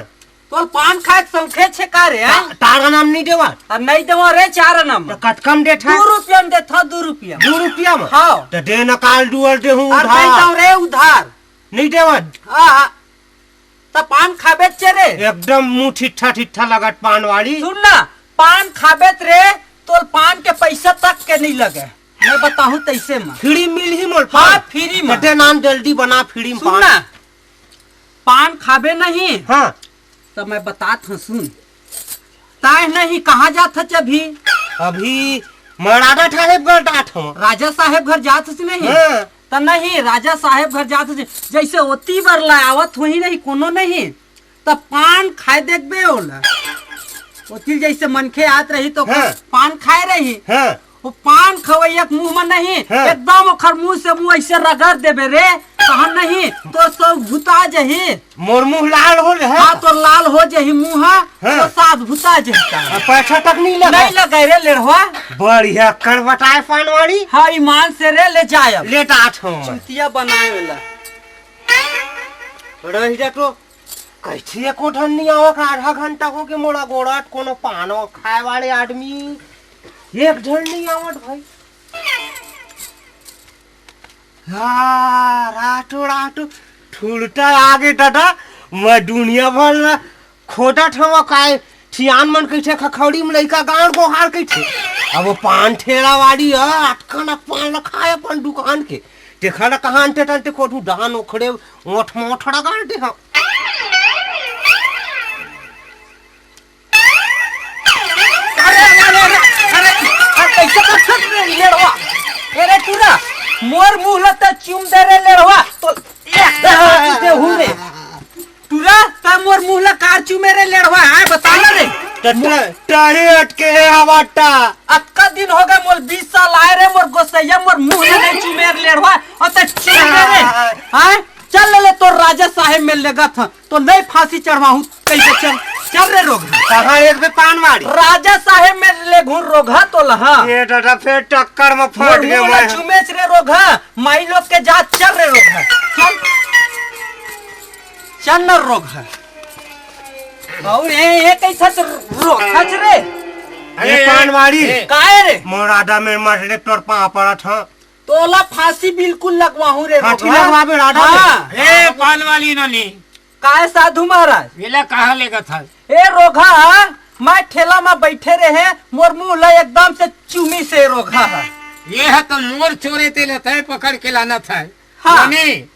तोर पान खाए के सौंखे छे का रे, हाँ? ता-, तार आना म नहीं देवँव। अउ नहीं देवँव रे, चार आना म। त कतका म देथस? दू रुपया म देथँव, दू रुपया म। दू रुपया म? हाँ। त दे ना, काल डुअर देहूँ अउ उधार। नहीं देवँव रे उधार। नहीं देवँव। हाँ, हाँ। त पान खाबे चे रे? एकदम मुँह ठिट्ठा ठिट्ठा लगत पान वाली। सुन ना, पान खाबे त रे, तोर पान के पैसा तक के नहीं लगे। मैं बताहूँ तइसे म। फ्री मिलही मोर हाँ, पान? फ्री म। त दे ना न, जल्दी बना फ्री म सुन पान। ना, पान खाबे नहीं। हाँ। त मैं बतात हँव, सुन। ताय नहीं, कहाँ जात हच अभी? अभी मैं राजा साहेब घर जात हँव। राजा साहेब घर जात हच नहीं? हाँ। त नहीं, राजा साहेब घर जात हच, जइसे ओती बर लाय आवत होही नहीं, कोनो नहीं, त पान खाय देखबे ओला। ओती जइसे मनखे आत रही त हाँ। पान खाय रही। हाँ। वो पान खवइया के मुँह म नहीं, हाँ। एकदम ओखर मुँह से मुँह अइसे रगड़ देबे रे, तहन नहीं, तोर सौंग भुता जही। मोर मुँह लाल हो जाही। हाँ, तोर लाल हो जही मुँह, हाँ। तोर सास भुता जही। अउ पैसा तक नहीं लगे। नहीं लगे रे लेढ़वा। बढ़िया कर बताय पान वाली। हाँ, ईमान से रे, ले जाय अब। लेतात हँव मैं। चुतिया बनाय वाला। रहि जा तो। कइसे एको झन नइ आवत? आधा घंटा होगे मोला गोड़त, कोनो पान खाए वाले आदमी एक झन नइ आवत भाई। हाँ, राठो, राठो, ठुलटा आगे दादा, मैं दुनिया भर ला खोदत हवं काय, सियान मन कहिथे खखौड़ी में लइका गांड़ गोहार कहिथे। अब वो पान ठेला वाली ह, अतका न पान ल खाए अपन दुकान के। तेखर ल कहाँ अंते तंते खोदहूँ, डाहन ओखरे ओठ मोठ ल गाड़ देहूँ। अरे, अरे, अरे, अरे, अरे, अरे, कइसे करथस रे लेड़वा? अरे टूरा, मोर मुंह ल त चूम दे रे लेड़वा। तो एक बात देहूँ रे। टूरा, त मोर मुंह ल काबर चूमे रे लेड़वा, आय बता ना रे। त ट-, टही अटके हे हवा टा। अतका दिन होगे मोर बीस साल आए रे, मोर गोसइया मोर मुंह ल नइ चूमे रे लेड़वा, अउ त चूम दे रे। आय, चल ले, ले तोर राजा साहेब मेर लेगत हंव। तो नइ फांसी चढ़वाहूँ कहिके चल, चल रे रोगहा। कहाँ एक बे पान मारी? राजा साहेब मेर लेगहूँ रोगहा तोला। ए दादा, फेर टक्कर में मोर फंस गे मुंह ल मैं। चूमेच रे रोगहा, माई लोग के जात, चल रे रोगहा, चल। चल न रोगहा। अउ ए, ए कइसे रोगहा रे? अरे ए, पान मारी। ए। काय रे? मोर राजा मेर मरले तोर पाँव पड़त हंव। तोला फांसी बिल्कुल लगवाहूँ रे रोगहा। फांसी लगवाबे राजा मेर। हाँ। ए पान वाली नोनी। काय साधु महाराज? एला कहाँ लेगत हस? ए रोगहा, मैं ठेला म बइठे रहेंव, मोर मुंह ल एकदम से चूमिस ए रोगहा ह। ए ह तो मोर चोरे, तेला तैं पकड़ के लानत हस। हाँ। नोनी,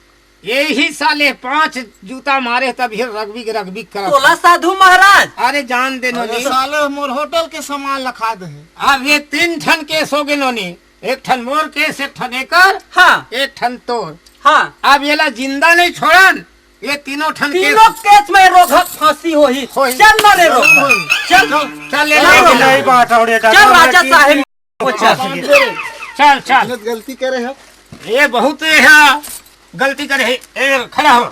एही साले पांच जूता मारे तब ये रगबिग रगबिग करत हे। तोला साधु महाराज। अरे जान दे नोनी। साले मोर होटल के सामान ल खा दे हे। अब ये तीन ठन केस होगे नोनी, एक ठन मोर केस, एक ठन एकर, हाँ। एक ठन तोर। हाँ। अब एला जिंदा नइ छोड़न, ये तीनों ठन केस। तीनों केस में रोगहा फांसी होही। होही। चल ना रे रोगहा। चल। चल, ले चल ले। रोगहा। नहीं बात हो रही है, चल राजा साहेब। चल, चल। गलती करे हे। ये बहुत ये गलती करे हे। ए, खड़ा हो।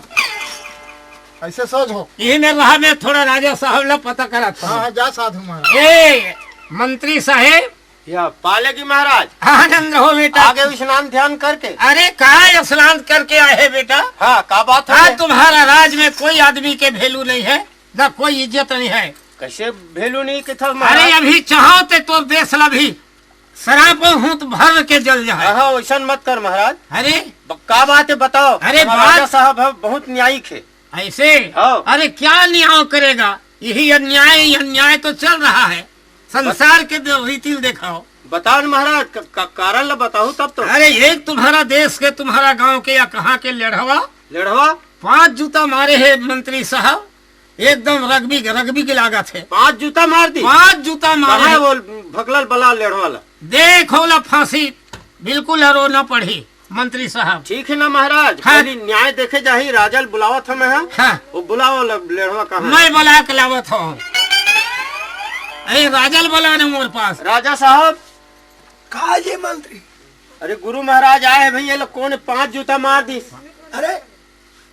अइसे सोझ हो। इही मेर रहा, मैं थोड़ा राजा साहेब ला पता करा था। हाँ, हाँ, जा साधु महाराज। ए, मंत्री साहेब, या पालेगी महाराज। आनंद रहो बेटा। आगे स्नान ध्यान करके। अरे, कहाँ स्नान करके आए हैं बेटा? हाँ, का बात है? आज तुम्हारा राज में कोई आदमी के value नहीं है, ना कोई इज्जत नहीं है। कइसे value नहीं के था महाराज? अरे, अभी चाहो ते तोर देश ला भी सराप हूत भर के जल जाए। हाँ, वइसन मत कर महाराज। अरे। ब-, का बात है बताओ? अरे, हमारा बात राजा साहब है, बहुत न्यायिक है। अइसे? हाँ। अरे, क्या न्याय करेगा? यही अन्याय, अन्याय तो चल रहा है। संसार के दे-, रीति ल देखाव। बताव न महाराज, क-, क-, कारण ल बताहू तब तो। अरे, एक तुम्हारा देश के, तुम्हारा गांव के या कहाँ के लेढ़वा? लेढ़वा? पांच जूता मारे हे मंत्री साहब, एकदम रगबी, रगबी के लागत हे। पांच जूता मार दी? पांच जूता मारे कहाँ हे। वो भकलल बला लेढ़वा ला? देखो ला फांसी, बिल्कुल अरो न पढ़ी। मंत्री साहब। ठीक है ना महाराज, हाँ। पहली न्याय देखे जाही, राजा ल बुलावत हंव मैं, हाँ। हाँ। वो बुलाओ ल-, लेढ़वा कहाँ हे? मैं बुला के लावत हंव। ए, राजा ल बुला ने मोर पास। राजा साहब। का जी मंत्री? अरे गुरु महाराज आए हैं भैया, ये लोग कौन है? पांच जूता मार दी। अरे,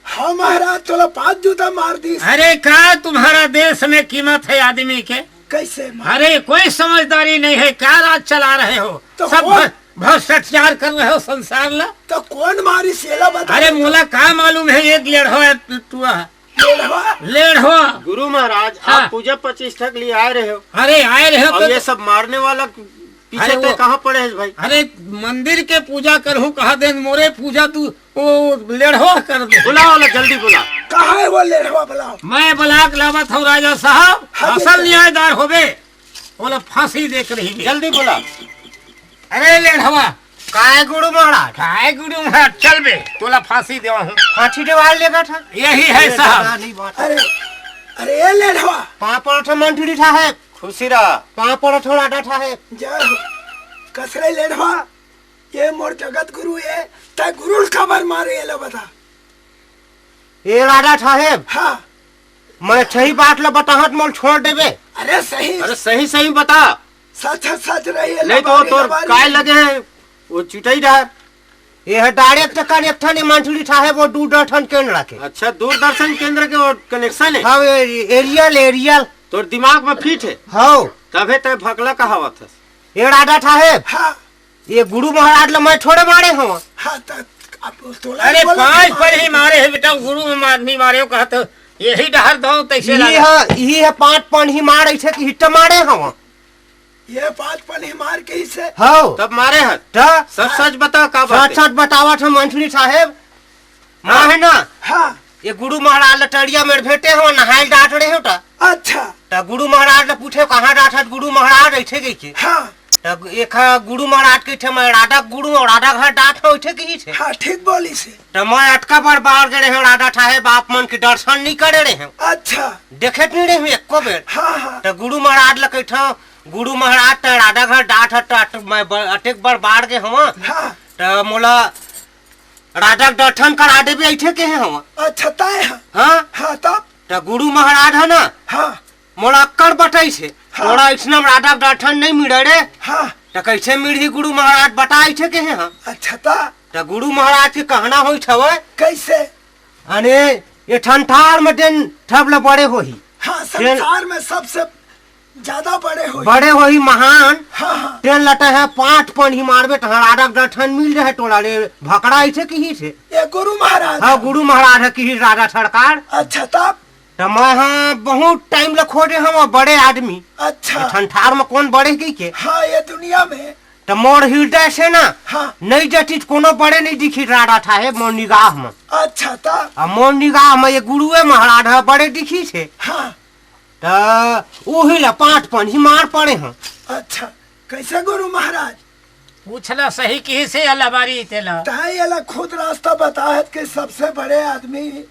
हाँ महाराज, तोला पांच जूता मार दी। अरे का तुम्हारा देश में कीमत है आदमी के? कैसे मार? अरे कोई समझदारी नहीं है, क्या राज चला रहे हो? तो सब कौन? भ्र-, भ्रष्टाचार कर रहे हो संसार ला। तो कौन मारी सेला बता अरे दे तो। मोला का मालूम है, एक लेढ़वा है टुआ। लेढ़वा? लेढ़वा। गुरु महाराज, हाँ। आप पूजा प्रतिष्ठा के लिए आए रहे हो। अरे आए रहे हो अब तो ये सब मारने वाला पीछे अरे तो वो कहाँ पड़े है भाई? अरे मंदिर के पूजा करहूँ कहा दे, मोरे पूजा तू वो लेढ़वा कर दे। बुलाओ ला, जल्दी बुला। कहाँ है वो लेढ़वा, बुलाओ। मैं बुला के लावत हंव राजा साहब, हाँ जी, असल सर। न्यायदार होबे, ओला फांसी दे के रही। जल्दी बुला। अरे लेढ़वा। काय गुरु महाराज? काय गुरु महाराज? चल बे, तोला फांसी देवा हूँ। फांसी देवा ले बैठा। यही है ये साहब। पता नहीं बात। अरे, अरे ए लेढ़वा। पापड़ ठो मंटुरी ठा है। खुशी रहा। पापड़ ठो लाडा ठा है। जय हो। कसरे लेढ़वा। ये मोर जगत गुरु है, तै गुरु ल काबर मारे, ये ला बता। ए राजा साहेब, हाँ। मैं सही बात ला बताहूँ त मोला छोड़ देबे। अरे सही। अरे सही सही बता। सच सच रही है, नहीं तो तोर काय लगे है, वो चुटई डहर। ये है direct कनेक्शन है मंटुरी साहेब, वो दूरदर्शन केंद्र के। अच्छा, दूरदर्शन केंद्र के वो connection है? हाँ, ए-, aerial, aerial। तोर दिमाग में fit है? हाँ। तभे तै भकला कहावत हस। ए राजा साहेब। हाँ। ये गुरु महाराज ला मैं थोड़े मारे हंव। हाँ, त अब तोला अरे बोला पांच था। पर ही मारे हे बेटा, गुरु में मार, नहीं मारे हो कहा तो यही डहर दो तैसे इही लगा। ह, इही ह पाँच पनही मार अइसे कि हिट्टा मारे हव। ये पाँच पनही मार के इसे? हव। तब मारे हस? त? सच सच बता, का बात सच हे? सच बतावत हँव मंत्री साहेब। हाँ। मैं हे ना, हाँ। ये गुरु महाराज ल तरिया में भेटे हँव, नहाय ल डाँट रहे हँव त। अच्छा। त गुरु महाराज ल पूछे, "कहाँ डाँटत गुरु महाराज?" अइसे कहिके। हाँ। त एक ह गुरु महाराज कहिथे, "मैं राधा गुरु अउ राधा घर डाँट हँव," अइसे कहिथे। हाँ, ठीक बोलिस हे। त मैं अतका बड़ बाढ़ गे रहेंव, राधा साहेब आप मन के दर्शन नइ करे रहेंव। अच्छा। देखे नइ रहेंव एको बेर। हाँ, हाँ। त गुरु महाराज ल कहिथँव, "गुरु महाराज, तैं राधा घर डाँटत हस, त मैं ब-, अतेक बड़ बाढ़ गे हँव, हाँ। त मोला राधा के दर्शन करा देबे," अइसे कहे हँव। अच्छा, तैं ह? हाँ। हाँ, तब? त गुरु महाराज ह ना, हाँ। मोला अक्कड़ बताइस हे, हाँ। "तोला अइसने राधा के दर्शन नइ मिले रे।" हाँ। "त कइसे मिलही गुरु महाराज, बता," अइसे कहे हँव। अच्छा, त? त गुरु महाराज के कहना होइस हवय। कइसे? अरे, ये संसार में तेन सबले बड़े होही। हाँ, तेन संसार में सबसे ज्यादा बड़े होही। बड़े होही महान। हाँ, हाँ। तेन ल तैं ह पाँच पनही मारबे, तहाँ राधा के दर्शन मिल जाही तोला रे, भकरा अइसे कहिस हे। ये गुरु महाराज हाँ, ह? गुरु महाराज ह कहिस राधा सरकार। अच्छा, तब? त मैं ह बहुत टाइम ले खोजे हँव बड़े आदमी। अच्छा। ये संसार में कोन बड़े कहिके? हाँ, ये दुनिया में। त मोर हृदय से ना, हाँ। नइ जतिस कोनो बड़े नइ दिखिस राधा साहेब मोर निगाह में। अच्छा, त? अब मोर निगाह में ये गुरुए महाराज ह बड़े दिखिस हे। हाँ। त उही ल पाँच पनही मार परे हँव। अच्छा, कइसे गुरु महाराज? पूछ ला, सही कहिस हे अलबारी तेला। तैं एला खुद रास्ता बताहत के सबसे बड़े आदमी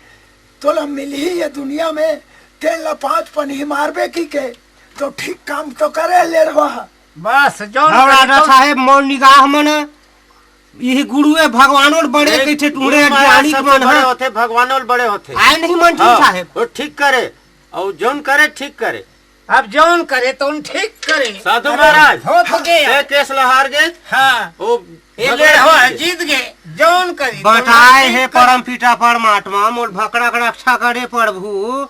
तोला मिलही ये दुनिया में, तेन ल पाँच पनही मारबे कहिके, त ठीक काम तो करे लेड़वा। बस, जौन हाँ, करे राधा तौन। साहेब, मोर निगाह में ना, इही गुरुए भगवानो ले बड़े ए, कहिथे, टूड़े गुरु महाराज अज्ञानी के सबसे मन बड़े ह। होथे, भगवानो ले बड़े होथे। आय नहीं मंत्री हाँ, साहेब। वो ठीक करे, अउ जौन करे, ठीक करे। अब जौन करे, तौन ठीक करे। साधु अरे, महाराज, हो तो गया। ए केस ल हार गे। हाँ। ओ ए भगवान लेड़वा जी के। जीत गे, जौन करी, तौन बताए ठीक हे करे। परम पिता परमात्मा, मोर भकरा के रक्षा करे प्रभु।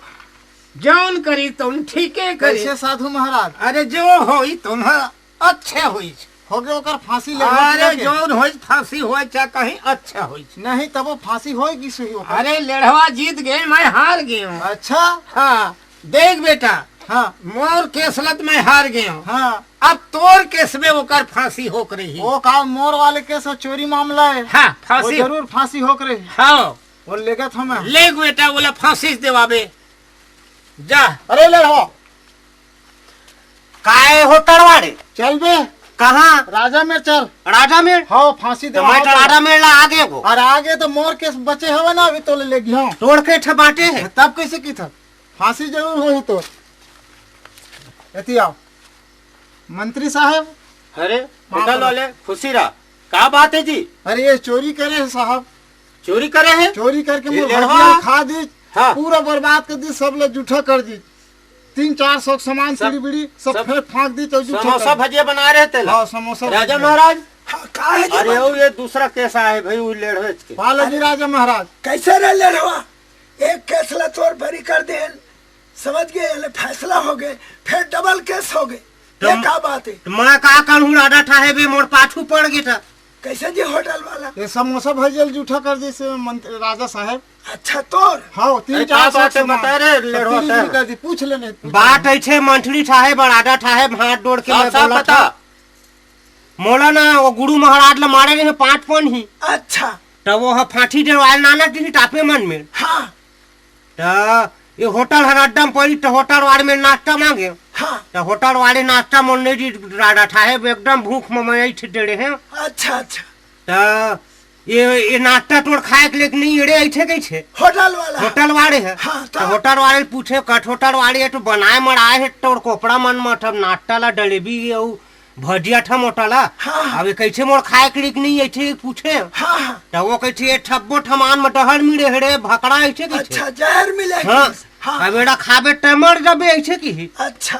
जौन करी, तौन ठीके करी। कैसे साधु महाराज? अरे, जो होई, तौन ह अच्छे होई। हो गए ओकर फांसी ले अरे, लेके। जौन होई, फांसी होई, चाहे कहीं अच्छे होई। नहीं, तब वो फांसी होई की सही ओकर? अरे, लेड़वा जीत गए, मैं हार गए हूँ। अच्छा। हाँ, देख बेटा, हाँ। मोर केस लत मैं हार गए हूँ। हाँ। अब तोर केस में ओकर फांसी होक रही। वो का मोर वाले केस में चोरी मामला है। हाँ, वो फांसी। जरूर फांसी होक रही। हाँ। वो लेगत हमें। ले बेटा, बोला फांसी देवाबे। जा। अरे ले हो। काय हो तरवाड़े? चल बे। कहाँ? राजा मेड़ चल। राजा मेड़? हाँ, फांसी तो मैं देवा तो राजा मेड़ ला आगे को। अरे आगे तो मोर केस बचे हवे ना, अभी तो ले गया हूँ। तोर के ठे बाटे है। तब कैसे की था? फांसी जरूर होही तोर। एती आओ। मंत्री साहब। अरे, माफ होटल करो। वाले, खुशी रहा। का बात है जी? अरे, ये चोरी करे है साहब। चोरी करे है? चोरी करके ये मोर लेड़वा। भजिया खा दी, हाँ। पूरा बर्बाद कर दी, सब लोग जूठा कर दी। तीन चार सौ सामान, सब, बीड़ी, बीड़ी, सब सब फेंक फांक दी, तो जूठा समोसा कर दी। भजिया बना रहे थे ना? हाँ, समोसा राजा भजिया। महाराज। हाँ, का है जी अरे, बात? वो ये दूसरा केस आया है भाई, वो लेड़वे के। पाला जी राजा महाराज। कैसे रे लेड़वा? एक केस ला तोर बरी कर देन, समझ गए, ये ले फैसला हो गए, फिर डबल केस हो गए। तो ये का बात है? तो मैं का करूँ, राजा साहेब, ये मोर पाछू पड़ गए था। कैसे जी होटल वाला? ये समोसा भजिया ल जूठा कर दी से मंत्री राजा साहेब। अच्छा, तोर? हाँ, तीन अरे, चार का सौ बात है, सामान। बता रे, तो लेड़वा तीन साहब। दिन कर दी, पूछ लेने। बात ऐसे मंत्री साहेब और राजा साहेब हाथ जोड़ के साफ, मैं साफ बोला बता। था। मोला ना, वो गुरु महाराज ला मारे रहे पाँच पन ही। अच्छा। तो वो ह फांसी देवाल नाना दी टापे मन में। हाँ। त ये होटल हर अड्डा म पड़ी, त होटल वाले में नाश्ता मांगे। हाँ। त होटल वाले नाश्ता मन नहीं दी, राजा साहेब, एकदम भूख में मैं ऐसे दे रहे हैं। अच्छा, अच्छा। त ये, ये नाश्ता तोर खाए के लेके नहीं, एड़े ऐसे कैसे? होटल वाला। होटल वाले हैं। हाँ, त त होटल वाले पूछे, कट होटल वाले, ये तो बनाए मड़ाए है, तोर कोपड़ा मन में, तब नाश्ता ला डलेबी, ये उ भजिया ठमोटा ला। हाँ, हाँ। अब ये कैसे मोर खाए के लिए नहीं ऐसे पूछे? हाँ, हाँ। त वो कैसे ये ठब्बो ठमान में डहर मिले हे रे भकड़ा ऐसे कैसे? अच्छा, जहर मिले हाँ। कि? हाँ। अब एड़ा खाबे त मर जाबे ऐसे की ही। अच्छा।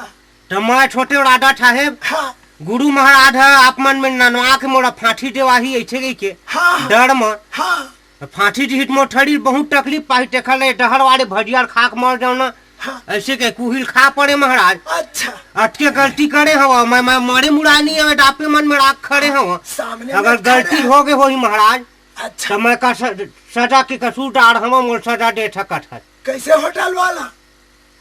त मैं छोटे राजा साहेब, हाँ। गुरु महाराज है, आप मन में ननवा के मोरा फांसी देवाही ऐसे कही के। हाँ, हाँ। डर में। हाँ। फांसी जी हित मोर ठड़ी बहुत तकलीफ पाही, तेखर ले डहर वाले भजिया खाक मर जाओ ना। हाँ। ऐसे के कुहिल खा पड़े महाराज। अच्छा। अटके गलती करे हवा, मैं, मैं मरे मुड़ा नहीं हवे, डापे मन में राख खड़े हवा। सामने अगर में खड़े गलती हैं। हो गए होही महाराज, अच्छा। तो मैं का स-, सजा के कसूरदार हवा, मोर सजा दे सकत है। कैसे होटल वाला?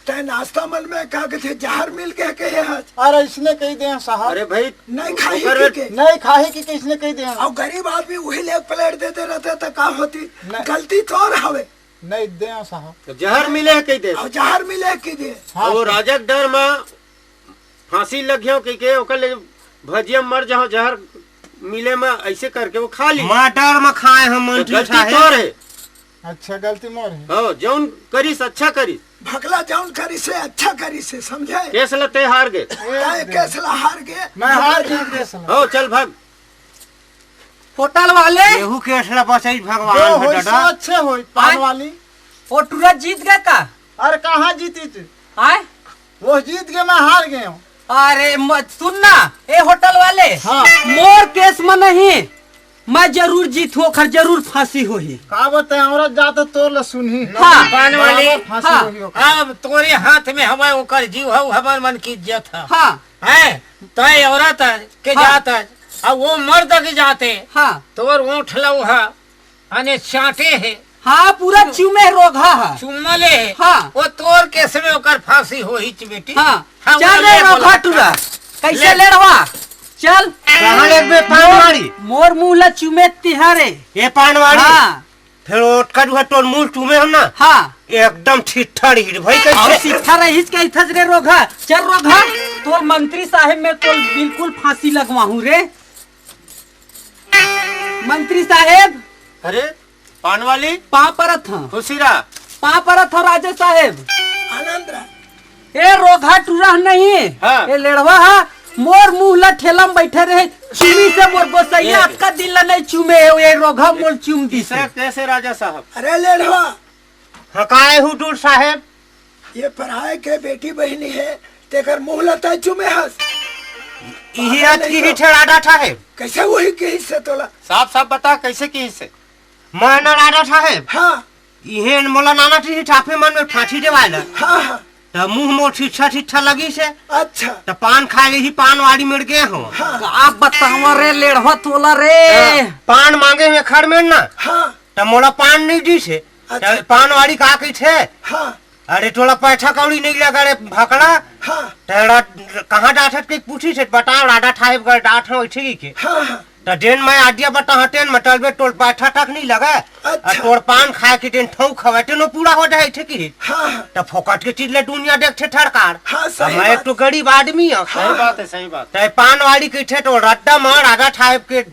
तै नाश्ता मन में का कथे, जहर मिल के कहे हस? अरे, इसने कही दे साहब। अरे भाई, नहीं खाही ओकर की के? नहीं खाही की, के इसने कही दे। और गरीब आदमी वही ले एक प्लेट दे दे रहते तो का होती? नहीं। गलती तोर हवे। नहीं दे साहब। तो जहर मिले है कही दे। और जहर मिले है कही दे। हाँ, वो सर। राजा के डर में फांसी लग गयो कही के, ओकर ले भजिया मर जाओ, जहर मिले में ऐसे करके वो खा ली। मर्डर में खाए हम तो मंत्री गलती साहब। तोर है। अच्छा, गलती मोर है। हो, जौन करिस अच्छा करिस। भकला जौन करिस से अच्छा करिस से, समझे? केस लते हार गए। काय केस ला हार गए? मैं हार गई केस ला। हो, चल भाग। होटल वाले। केहू केस ला बचाई भगवान जो है होई दादा। सो अच्छे होई, पान आय? वाली। वो टूरा जीत गए का? अरे कहाँ जीती थी? आय? वो जीत गए, मैं हार गए हूँ। अरे मत सुन ना, ए होटल वाले। हाँ। मोर केस में नहीं, मैं जरूर जीतूँ, ओखर जरूर फांसी होही। का बताए, औरत जात तोर ला सुनही। हाँ। पान वाली। बराबर फांसी हाँ। होही ओकर। अब तोरे हाथ में हवे ओकर जीव, हऊ हमर मन की इज्जत है। हाँ। हैं? तय औरत है के हाँ। जात है, अब वो मर्द के जाते, हाँ। तोर ओठ लऊ है, अने चाटे है। हाँ, पूरा चूमे रोघा है। चुम्मा ले है। हाँ। वो तोर केस में ओकर फांसी होही च बेटी। हाँ। हाँ, चल वो रे ले रोघा बोला। टूरा, कैसे ले। लेड़वा? चल। कहाँ लेबे पान वाली? मोर मुंह ला चूमे तिहारे। ये पान वाली? हाँ। फिर ओटका जो है तोर मुंह चूमे हम ना। हाँ। एकदम ठिठा रही भाई, कैसे? और ठिठा रहीस के इथस रे रोघा। चल रोघा, तोर मंत्री साहेब में तोर बिल्कुल फांसी लगवाहूँ रे। मंत्री साहेब। अरे, पान वाली? पाँव परत हँ। खुशी रहा। पाँव परत हँ राजा साहेब। आनंद रहा। ए रोघा टूरा नहीं। हाँ। ए लेड़वा हा, मोर मुंह ला ठेला में बैठे रहे, चूमी से मोर गोसैया ए। अतका दिन ला नहीं चूमे हे, ए रोघा मोर चूम दी से। कैसे राजा साहब? अरे लेड़वा। हाँ, काय हूँ टूर साहेब? ये पराए के बेटी बहिनी है, तेकर मुंह ला तय चूमे हस। इही अतकी ही ठेड़ा डाठा है। कैसे वही कही से तोला? साफ साफ बता, कैसे कही से? मैं ना राजा साहेब। हाँ। इहेन मोला नाना ठी ठाफे मन में फांसी देवाय ला। हाँ, हाँ। त मुंह मोर ठिठा ठिठा लगी से। अच्छा। त पान खाए ही पान वाड़ी मिल गए हो। हाँ। का बतावा रे लेड़वा तोला रे। त पान मांगे हुए खड़ में ना। हाँ। त मोला पान नहीं दी से। अच्छा। त पान वाड़ी का कहिथे? हाँ। अरे तोला पैसा कौड़ी नहीं लगा रे भकला। हाँ। तेरा कहाँ डाठत के पूछी से बता राजा साहेब का डाठ हो ठीक है। हाँ, हाँ। त डेन मैं आडिया बता हटेन मतलब तोर पैसा तक नहीं लगा। अच्छा। आ तोर पान खाए के दिन ठौक हवे, तेनो पूरा हो जाए, ठीक ही। हाँ, हाँ। त फोकट के चीज ले दुनिया देखथे ठड़कार। हाँ, सही अब मैं एक बात। तो गरीब आदमी हूँ। सही हाँ, बात है, सही बात। त पान वाली कहिथे तो रद्दा मार आगा साहेब के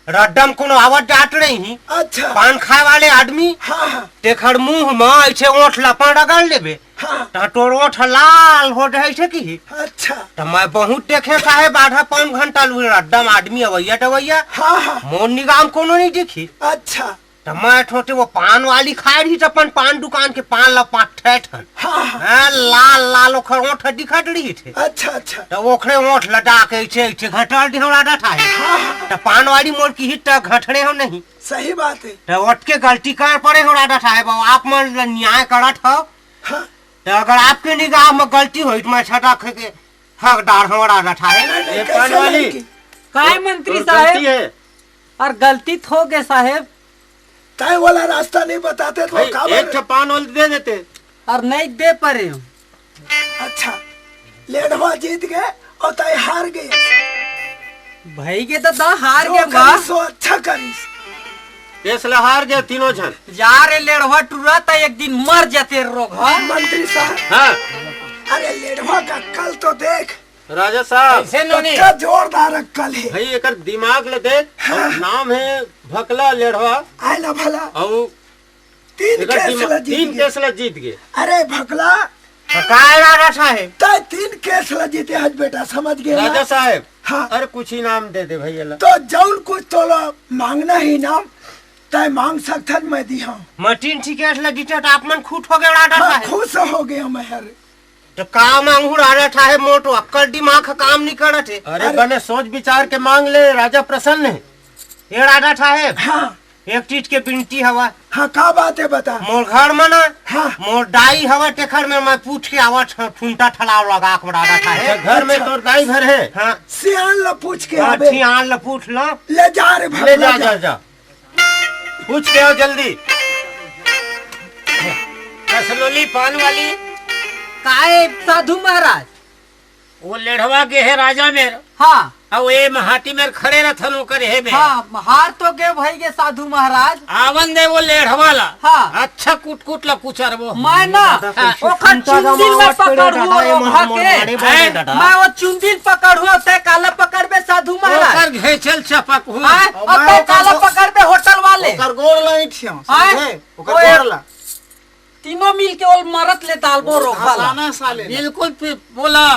रद्दा में कोनो आवत जात नहीं ही। अच्छा। पान खाए वाले आदमी। हाँ, हाँ। तेखर मुंह में ऐसे ओठ लपा रगड़ लेबे। हाँ। त तोर ओठ लाल हो जाए से की। अच्छा। त मैं बहुत देखे साहेब, आधा पौन घंटा लू रद्दा में आदमी अवैया टवैया। हाँ, हाँ। मोर निगाह में कोनो नहीं दिखी। अच्छा। त मैं ठोटे वो पान वाली खाए रही, त अपन पान दुकान के पान ला पाँच ठे ठन। हाँ, हाँ। हाँ, लाल लाल ओखर ओठ दिखत रही थे। अच्छा, अच्छा। त ओखरे ओठ लटा के ऐसे, ऐसे घटल दे हमरा डाठा है। हाँ, हाँ। त पान वाली मोर की ही त घटड़े हो नहीं। सही बात है। त ओठ के गलती कर पड़े हो राजा साहेब, अब आप मन ल न्याय करत हो। हाँ। त अगर आपके निगाह में गलती होई, त मैं सदा के हकदार हो राजा साहेब। नहीं, नहीं, ये कैसे पान वाली। नहीं की? काय मंत्री तोर साहेब? गलती है। और गलती तो हो गए साहेब। तय वाला रास्ता नहीं बताते तो भाई, काबर? एक ठो पान वाली दे देते। और नहीं दे पा रहे हो। अच्छा, लेढ़वा जीत गए और तय हार गए। भाई के तो दा हार जो गए बा। करिस सो अच्छा करिस। केस ला हार गए तीनों झन। जा रे लेढ़वा टूरा, तय एक दिन मर जाते रोग, हाँ? मंत्री साहब। हाँ। अरे लेढ़वा का अक्कल तो देख। राजा साहब। कैसे नोनी? पक्का जोरदार अक्कल है। भाई एकर दिमाग ले देख। हाँ। और नाम है भकला लेढ़वा। आए ना भला। और तीन एकर केस दिमाग, ला जीत तीन गए। केस ला जीत गए। अरे भकला। तो का है राजा साहेब? तय तीन केस ला जीते आज बेटा, समझ गए ना? राजा साहेब। हाँ। अरे कुछ इनाम दे दे भैया ला। तो जौन कुछ तोला मांगना है इनाम, तय मांग सकथन, मैं दी हूँ। मैं तीन ठी केस ला जीते तो आप मन खुश हो गए राजा हाँ, साहेब। खुश हो गया मैं, अरे। तो का मांगू राजा साहेब, मोर तो अक्कल दिमाग का काम नहीं करत है। अरे अरे। बने सोच विचार के मांग ले, राजा प्रसन्न है। ये राजा साहेब, हाँ। एक चीज के विनती हवा। हाँ, का बात है बता। मोर घर में ना, हाँ। मोर दाई हवा, तेखर में मैं पूछ के आवा छ-, ठुंटा ठलाव लगा के राजा साहेब। अच्छा, घर में अच्छा। तोर दाई घर है? हाँ। सियान ला पूछ के हाँ, आबे। सियान ला पूछ लो। ले जा रे ले भगला जा, जा। जा, जा। पूछ के आओ जल्दी। असलोली पान वाली। काय साधु महाराज? वो लेढ़वा गे हे राजा मेर। हाँ। अउ ए महाटी मेर खड़े रथन ओकर हे में। हाँ, हार तो गे भाई गे साधु महाराज। आवन दे वो लेढ़वा ला। हाँ। अच्छा कुट कुट ला कुचर वो। मैं ना, हाँ। ओकर चुंदिल में पकड़हूँ रोघा के। मैं वो चुंदिल पकड़हूँ, तै काला पकड़बे साधु महाराज। ओकर घेचल चपक हूँ। हाँ, अउ तै काला पकड़बे होटल वाले। ओकर गोड़ ला ईठिया, समझे? ओकर गोड़ ला। तीनों मिल के ओल मरत ले डालबो रोघा ला। साले। बिल्कुल पि-, बोला,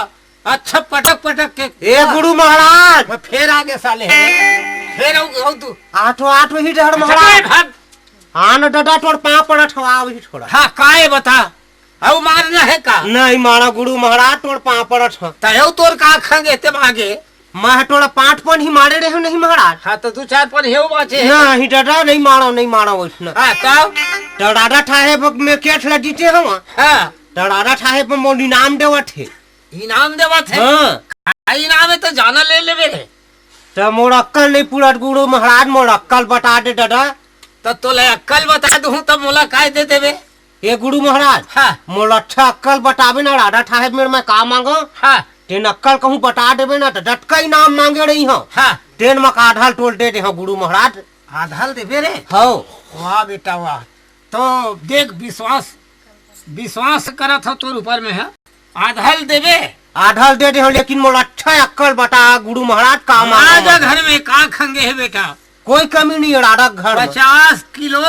अच्छा पटक पटक के। ए गुरु महाराज। मैं फेर आगे साले। फेर आऊ, आऊ तू। आठो, आठो ही डहर महाराज। भाग। हाँ न डडा तोर पाँव पड़त हव, आव ही थोड़ा। हाँ, काय बता? अउ मारना हे का? नहीं मारा गुरु महाराज, तोर पाँव पड़त हव। तयौ तोर का खंगे ते मागे? मैं तोला पाँच पन ही मारे रहे नहीं महाराज। हाँ, तो दू चार पन हेव बाचे हे। नहीं दादा, नहीं मारो, नहीं मारो वैसना। हाँ, तब? तो दादा ठाहे ब-, में केठ ला जीते हवा। हाँ। तो दादा ठाहे पर मोर इनाम देवत हे। इनाम देवत हे? हाँ। आ, इनाम हे तो जाना ले लेबे रे। तो मोर अक्कल नहीं पूरत गुरु महाराज, मोर अक्कल बता दे दादा। तो तोला अक्कल बता दूँ तो मोला काय दे देबे? ए गुरु महाराज, हाँ। मोला अच्छा अक्कल बताबे ना, राधा ठाहे मेड़ मैं का मांगो? हाँ। तेन अक्कल कहूँ बता देबे ना, तो डटका इनाम मांगे रही हो। हाँ। तेन म का आधाल तोल दे दे हो गुरु महाराज। आधाल देबे रे? हो। वाह बेटा वाह। तो देख विश्वास, विश्वास करत हो तोर ऊपर में है। आधाल देबे? आधाल दे दे हो, लेकिन मोला अच्छा अक्कल बता गुरु महाराज, का मांगो राजा मैं? घर में का खंगे है बेटा? कोई कमी नहीं है राधा घर में। पचास किलो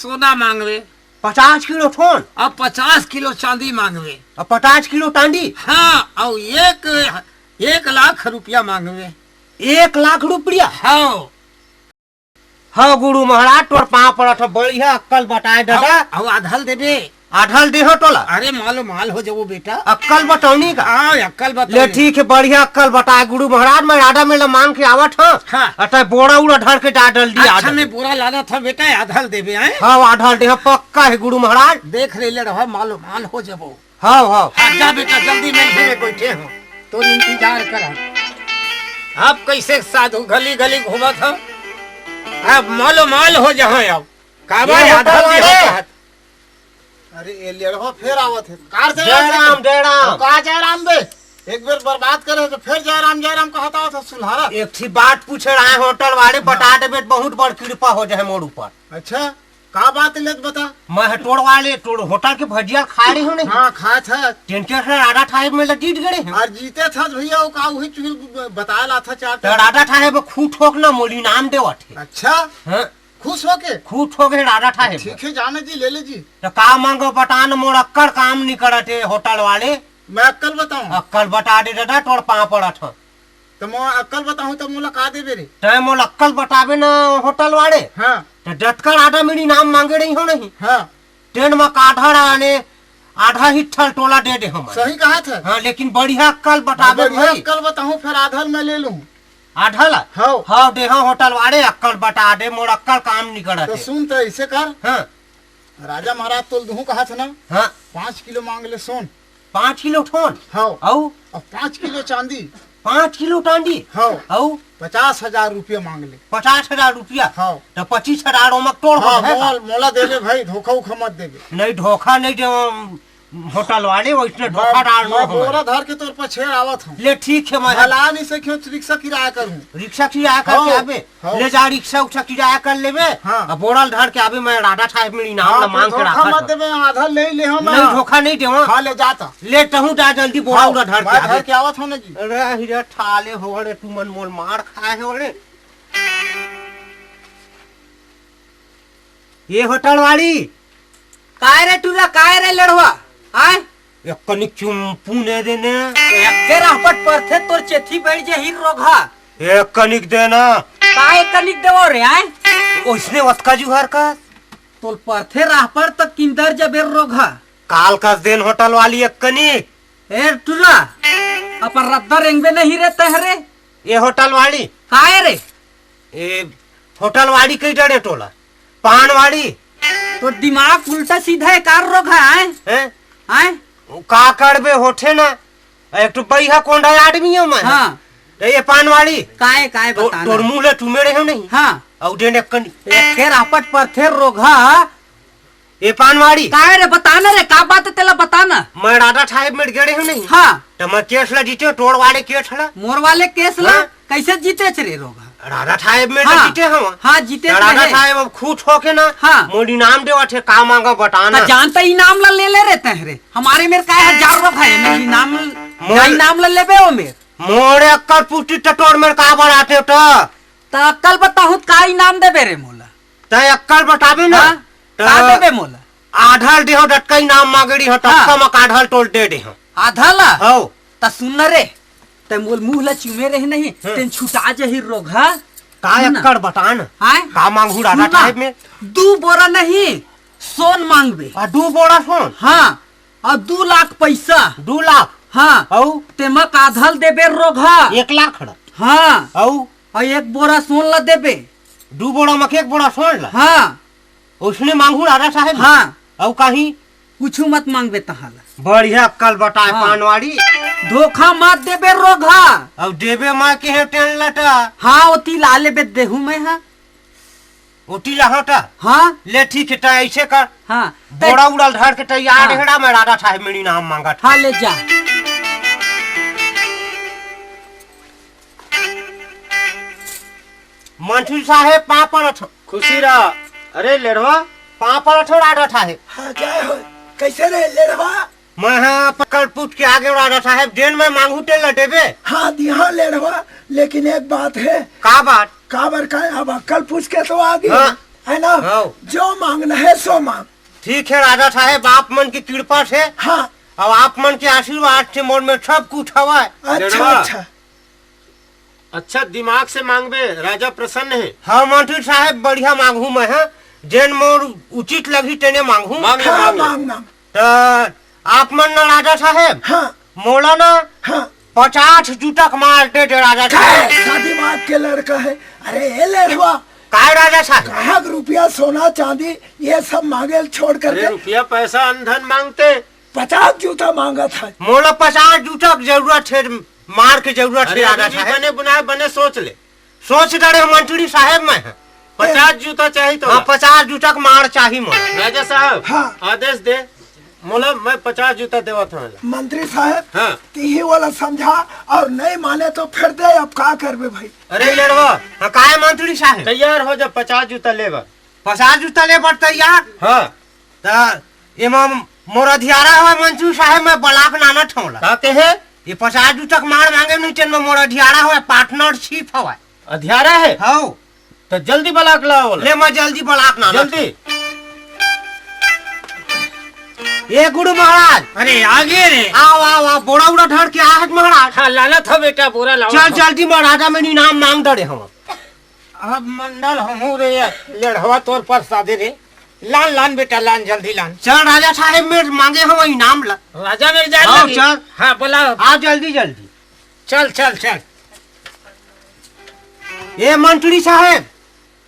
सोना मांगवे। पचास किलो ठोन? अब पचास किलो चांदी मांगवे। अब पचास किलो टांडी? हाँ, अउ एक, एक लाख रुपया मांगवे। एक लाख रुपया? हाँ। हाँ गुरु महाराज, तोर पाँव पड़त हव, बढ़िया अक्कल बताए दादा। अउ, अउ आधाल देबे? आधाल देहो तोला। अरे मालो माल हो जाबो बेटा। अक्कल बतौनी का? हाँ, अक्कल बतौनी। ले ठीक है, बढ़िया अक्कल बताए गुरु महाराज, मैं राधा मेला मांग के आवत हूँ। हाँ। अतः बोरा उड़ा धर के डाल दिया अच्छा, आधाल। मैं बोरा लाना था बेटा, आधाल देबे, हैं? हाँ, आधाल देहो, पक्का है गुरु महाराज। देख रे ले रहा, मालो माल हो जाबो। हाँ, हाँ। हाँ, जा बेटा, जल्दी मैं घर में बैठे हूँ, तो इंतजार कर। अब कैसे साधु गली गली घूमत हो, अब मालो माल हो जहाँ आओ। काबर ये आधार होटल दे वाले। होता है। अरे, ये लेड़वा फेर आवत हे। कार से जय राम, जय राम। का जय राम बे? एक बेर बर्बाद करे तो फेर जय राम, जय राम कहत आवत हे सुलहारा। एक ठी बात पूछे रहे होटल वाले, हाँ। बता देबे, बहुत बड़ कृपा हो जाए मोर ऊपर। अच्छा, का बात हे, ले तो बता। मैं ह तोड़ वाले, तोड़ होटल के भजिया खा रही हूँ नहीं। हाँ, खात हे। टेंटे से राधा ठाहे में लटीट गए हैं। और जीते था भैया, वो का वही चुल बताया ला था चार तो राधा ठाहे में खूब ठोक ना मोली नाम देवत है। अच्छा। हाँ। खुश होके? खूब ठोक है राधा ठाहे में। ठीक है, जाने जी, ले ले जी। तो का मांगो बता न, मोर अक्कल काम नहीं करत है होटल वाले। मैं अक्कल बताऊं? अक्कल बता दे दादा, तोड़ पाँव पड़त हूँ। तो मैं अक्कल बताऊं तो मोला का देबे रे? तैं मोला अक्कल बताबे ना होटल वाले। हाँ। तो डटकर आधा मेरी नाम मांगे रही हो नहीं। हाँ। तेन म का आधा आने, आधा ही ठल टोला दे दे हम। सही कहा था। हाँ, लेकिन बढ़िया अक्कल बताबे बढ़िया भाई। अक्कल बताऊं, फिर आधा मैं ले लूं। आधा ला? हाँ। हाँ, दे हाँ होटल वाले, अक्कल बता दे, मोर अक्कल काम नहीं करत तो है। सुन तो ऐसे कर। हाँ। राजा महाराज तोल दुहू कहा था ना? हाँ। पाँच किलो मांग ले सोन। पाँच किलो ठोन? हाँ। अउ? अउ पाँच किलो चांदी। पाँच किलो चांदी? हाँ। अउ? पचास हजार रुपया मांग ले। पचास हजार रुपया? हाँ। तो पच्चीस हजार ओमक तोड़ हाँ, हो जाएगा। मोल-, मोला देबे भाई, धोखा उखा मत देबे। नहीं, धोखा नहीं दे, होटल वाले वैसने मैं, धोखा डाल मैं बोरा धर के तोर पछेड़ आवत हूँ। ले ठीक है, मैं भला नहीं से क्यों रिक्शा किराया करूँ। रिक्शा किराया करके हाँ। आबे। हाँ। ले जा, रिक्शा उक्शा किराया कर लेबे। हाँ। अब बोरा ल धर के आबे, मैं राधा साहेब मेरी नाम हाँ, ला तो मांग के धोखा रखा मत था। देबे, आधा ले ले हम। नहीं, धोखा नहीं देवा। हाँ, ले जाता। ले तहूँ जा जल्दी बोरा हाँ, उरा धर के मैं आबे। धर के आवत हूँ ना जी। अरे हीरा ठाले हो रे, तू मन मोल मार खाए हो रे। ये होटल वाली। काय रे टूरा, काय रे लड़वा? आय? एक कनिक चुम्पू ने देने। एक के रहपट परथे तोर चेथी बैठ जे हीर रोघा। एक कनिक देना। काय कनिक देवो रे, आय? ओइसने वतका जुहार का। तोल परथे रहपट त किंदर जबेर रोघा। काल कस देन होटल वाली एक कनिक। ए टूरा, अपन रद्दा रेंगबे नहीं रे तहरे। ये होटल वाली। काय रे? ए होटल वाली कई डरे टोला। पान वाली। तोर दिमाग उल्टा सीधा है, कार रोघा है? हैं? हैं? का करबे होठे ना। एक तो बइहा कोंढा आदमी हूँ मैं। हाँ। तो ये पान वाली। काय, काय तो, बताना? तोर मुँह ले टूमे रहे हो नहीं? हाँ। अउ देन एक कनी। एक फेर आपट पर फेर रोघा। ए पानवाड़ी। काय रे, बता ना रे, का बात हे तेला बता ना। मैं राजा साहेब मेर गेड़े हंव नहीं। हाँ। त मैं केस ला जीते हंव, तोर वाले केस ला। मोर वाले केस ला? हाँ। कइसे जीतेच रे रोगहा? राजा साहेब मेर हाँ। जीते हंव। हाँ, जीते त राजा साहेब अब खुश होके ना, हाँ। मोर इनाम देवत हे, का मांगव बता ना। त जानता इनाम ला ले ले रे तैं रे। हमर मेर काय हजार रोगहा हे, मैं इनाम, मोर इनाम ला लेबे ओ मेर। मोर अक्कल पुस्ती त तोर मेर का बड़ाते त। त अक्कल बताहूं त का इनाम देबे रे मोला? तैं अक्कल बताबे ना। हाँ? त का देबे मोला? आधा ल देहंव, जतका इनाम मांगे रहे हंव, हाँ। ततका म आधा ल तोला दे देहंव। आधा ला? हव। त सुन न रे, तैं मोर मुंह ला चूमे रहे नहीं, हाँ। तेन छुटा जाही रोगहा। का सुन ना। अक्कल बता ना। हाँ? का मांगहूं राजा सुन ना। साहेब मेर? दू बोरा नहीं, सोन मांगबे। आ, दू बोरा सोन? हाँ, अउ दू लाख पइसा। दू लाख? हाँ। अउ? तेमा आधा ल देबे रोगहा। एक लाख खड़ा? हाँ। अउ? अउ एक बोरा सोन ला देबे। दू बोरा म एक बोरा सोन ला? हाँ। ओइसने मांगहूं राजा साहेब? हाँ। अउ काहीं? कुछू मत मांगबे तहां ला। बढ़िया अक्कल बताए हाँ। पानवाड़ी। धोखा मत देबे रोगहा। अउ देबे मैं केहेंव तेन ला त। हाँ, ओती ला लेबे देहूं मैं हा। ओती ला हंव त? हाँ। ले ठीक हे, तैं अइसे कर। हाँ। बोरा उरा ल धर के तैयार हाँ। रेह रा, मैं राजा साहेब मेर इनाम मांगत हंव। हाँ, ले जा। मंत्री साहेब, पांव परत हंव। खुशी रह। अरे लेढ़वा, पांव परत हंव राजा साहेब। हाँ, जय हो। कइसे रे लेढ़वा? मैं हा अक्कल पूछ के आगे राजा साहेब, जेन मैं मांगहूं तेन ला देबे। हाँ, दिहा लेढ़वा, लेकिन एक बात हे। का बात? काबर का, अब अक्कल पूछ के तो आगे, हाँ। हे ना? हाँ। जो मांगना हे सो मांग। ठीक हे राजा साहेब, आप मन के कृपा से हाँ। अउ आप मन के आशीर्वाद से मोर मेर सब कुछ हवय। अच्छा, लेढ़वा। अच्छा। अच्छा दिमाग से मांगबे, राजा प्रसन्न हे। हाँ मंत्री साहेब, बढ़िया मांगहूं मैं हा, जेन मोर उचित लगही तेने मांगहूं। मांग ले, हाँ, मांग ले। मांग, मांग। त आप मन ना राजा साहेब, हाँ। मोला ना हाँ। पचास जूता के मार दे दे राजा साहेब। शादी मार के लड़का हे। अरे ए लेढ़वा। काय राजा साहेब? कहाँ के रुपया, सोना, चांदी, ये सब मांगे ल छोड़ करके अरे रुपया पैसा अनधन मांगते। पचास जूता मांगत हे। मोला पचास जूता के जरूरत हे, मार के जरूरत हे अरे राजा अभी भी साहेब। बने बुनाए बने सोच ले। सोच डरे हंव मंत्री साहेब मैं। पचास जूता चाही तो हाँ, ला। पचास जूता के मार चाही मोला। राजा साहेब, हाँ। आदेश दे, मोला मैं पचास जूता देवत हंव ला। मंत्री साहेब, हाँ। तिही वाला समझा अउ नहीं माने तो फिर दे, अब का करबे भाई? अरे लेढ़वा, हाँ, काय मंत्री साहेब? तैयार हो जा, पचास जूता ले बर। पचास जूता ले बर तैयार? हाँ। त एमा मोर अधियारा हवय मंत्री साहेब, मैं बलाक नानत हंव ला। का कहे? ये पचास जूता के मार मांगे नहीं, तेन में मोर अधियारा हवय, partnership हवय। अधियारा हे? हव। त जल्दी बलाक लाव ओला। ले, मैं जल्दी बलाक नानत हंव। जल्दी। ए गुरु महाराज। अरे, आगे रे। आव, आव, आव, बोरा उरा धर के आ हस महाराज। हाँ, लानत हंव बेटा, बोरा लाव। चल, जल्दी महाराजा, मैं इनाम मांग डरे हंव। अब मंडल हमू रे, लेढ़वा तोर परसादे रे। लान, लान बेटा, लान, जल्दी लान। चल राजा साहेब, मैं मांगे हंव इनाम ला। राजा मेर जाए हाँ, लगी। चल। हाँ, बोला। आ जल्दी, जल्दी। चल, चल, चल। ए मंत्री साहेब।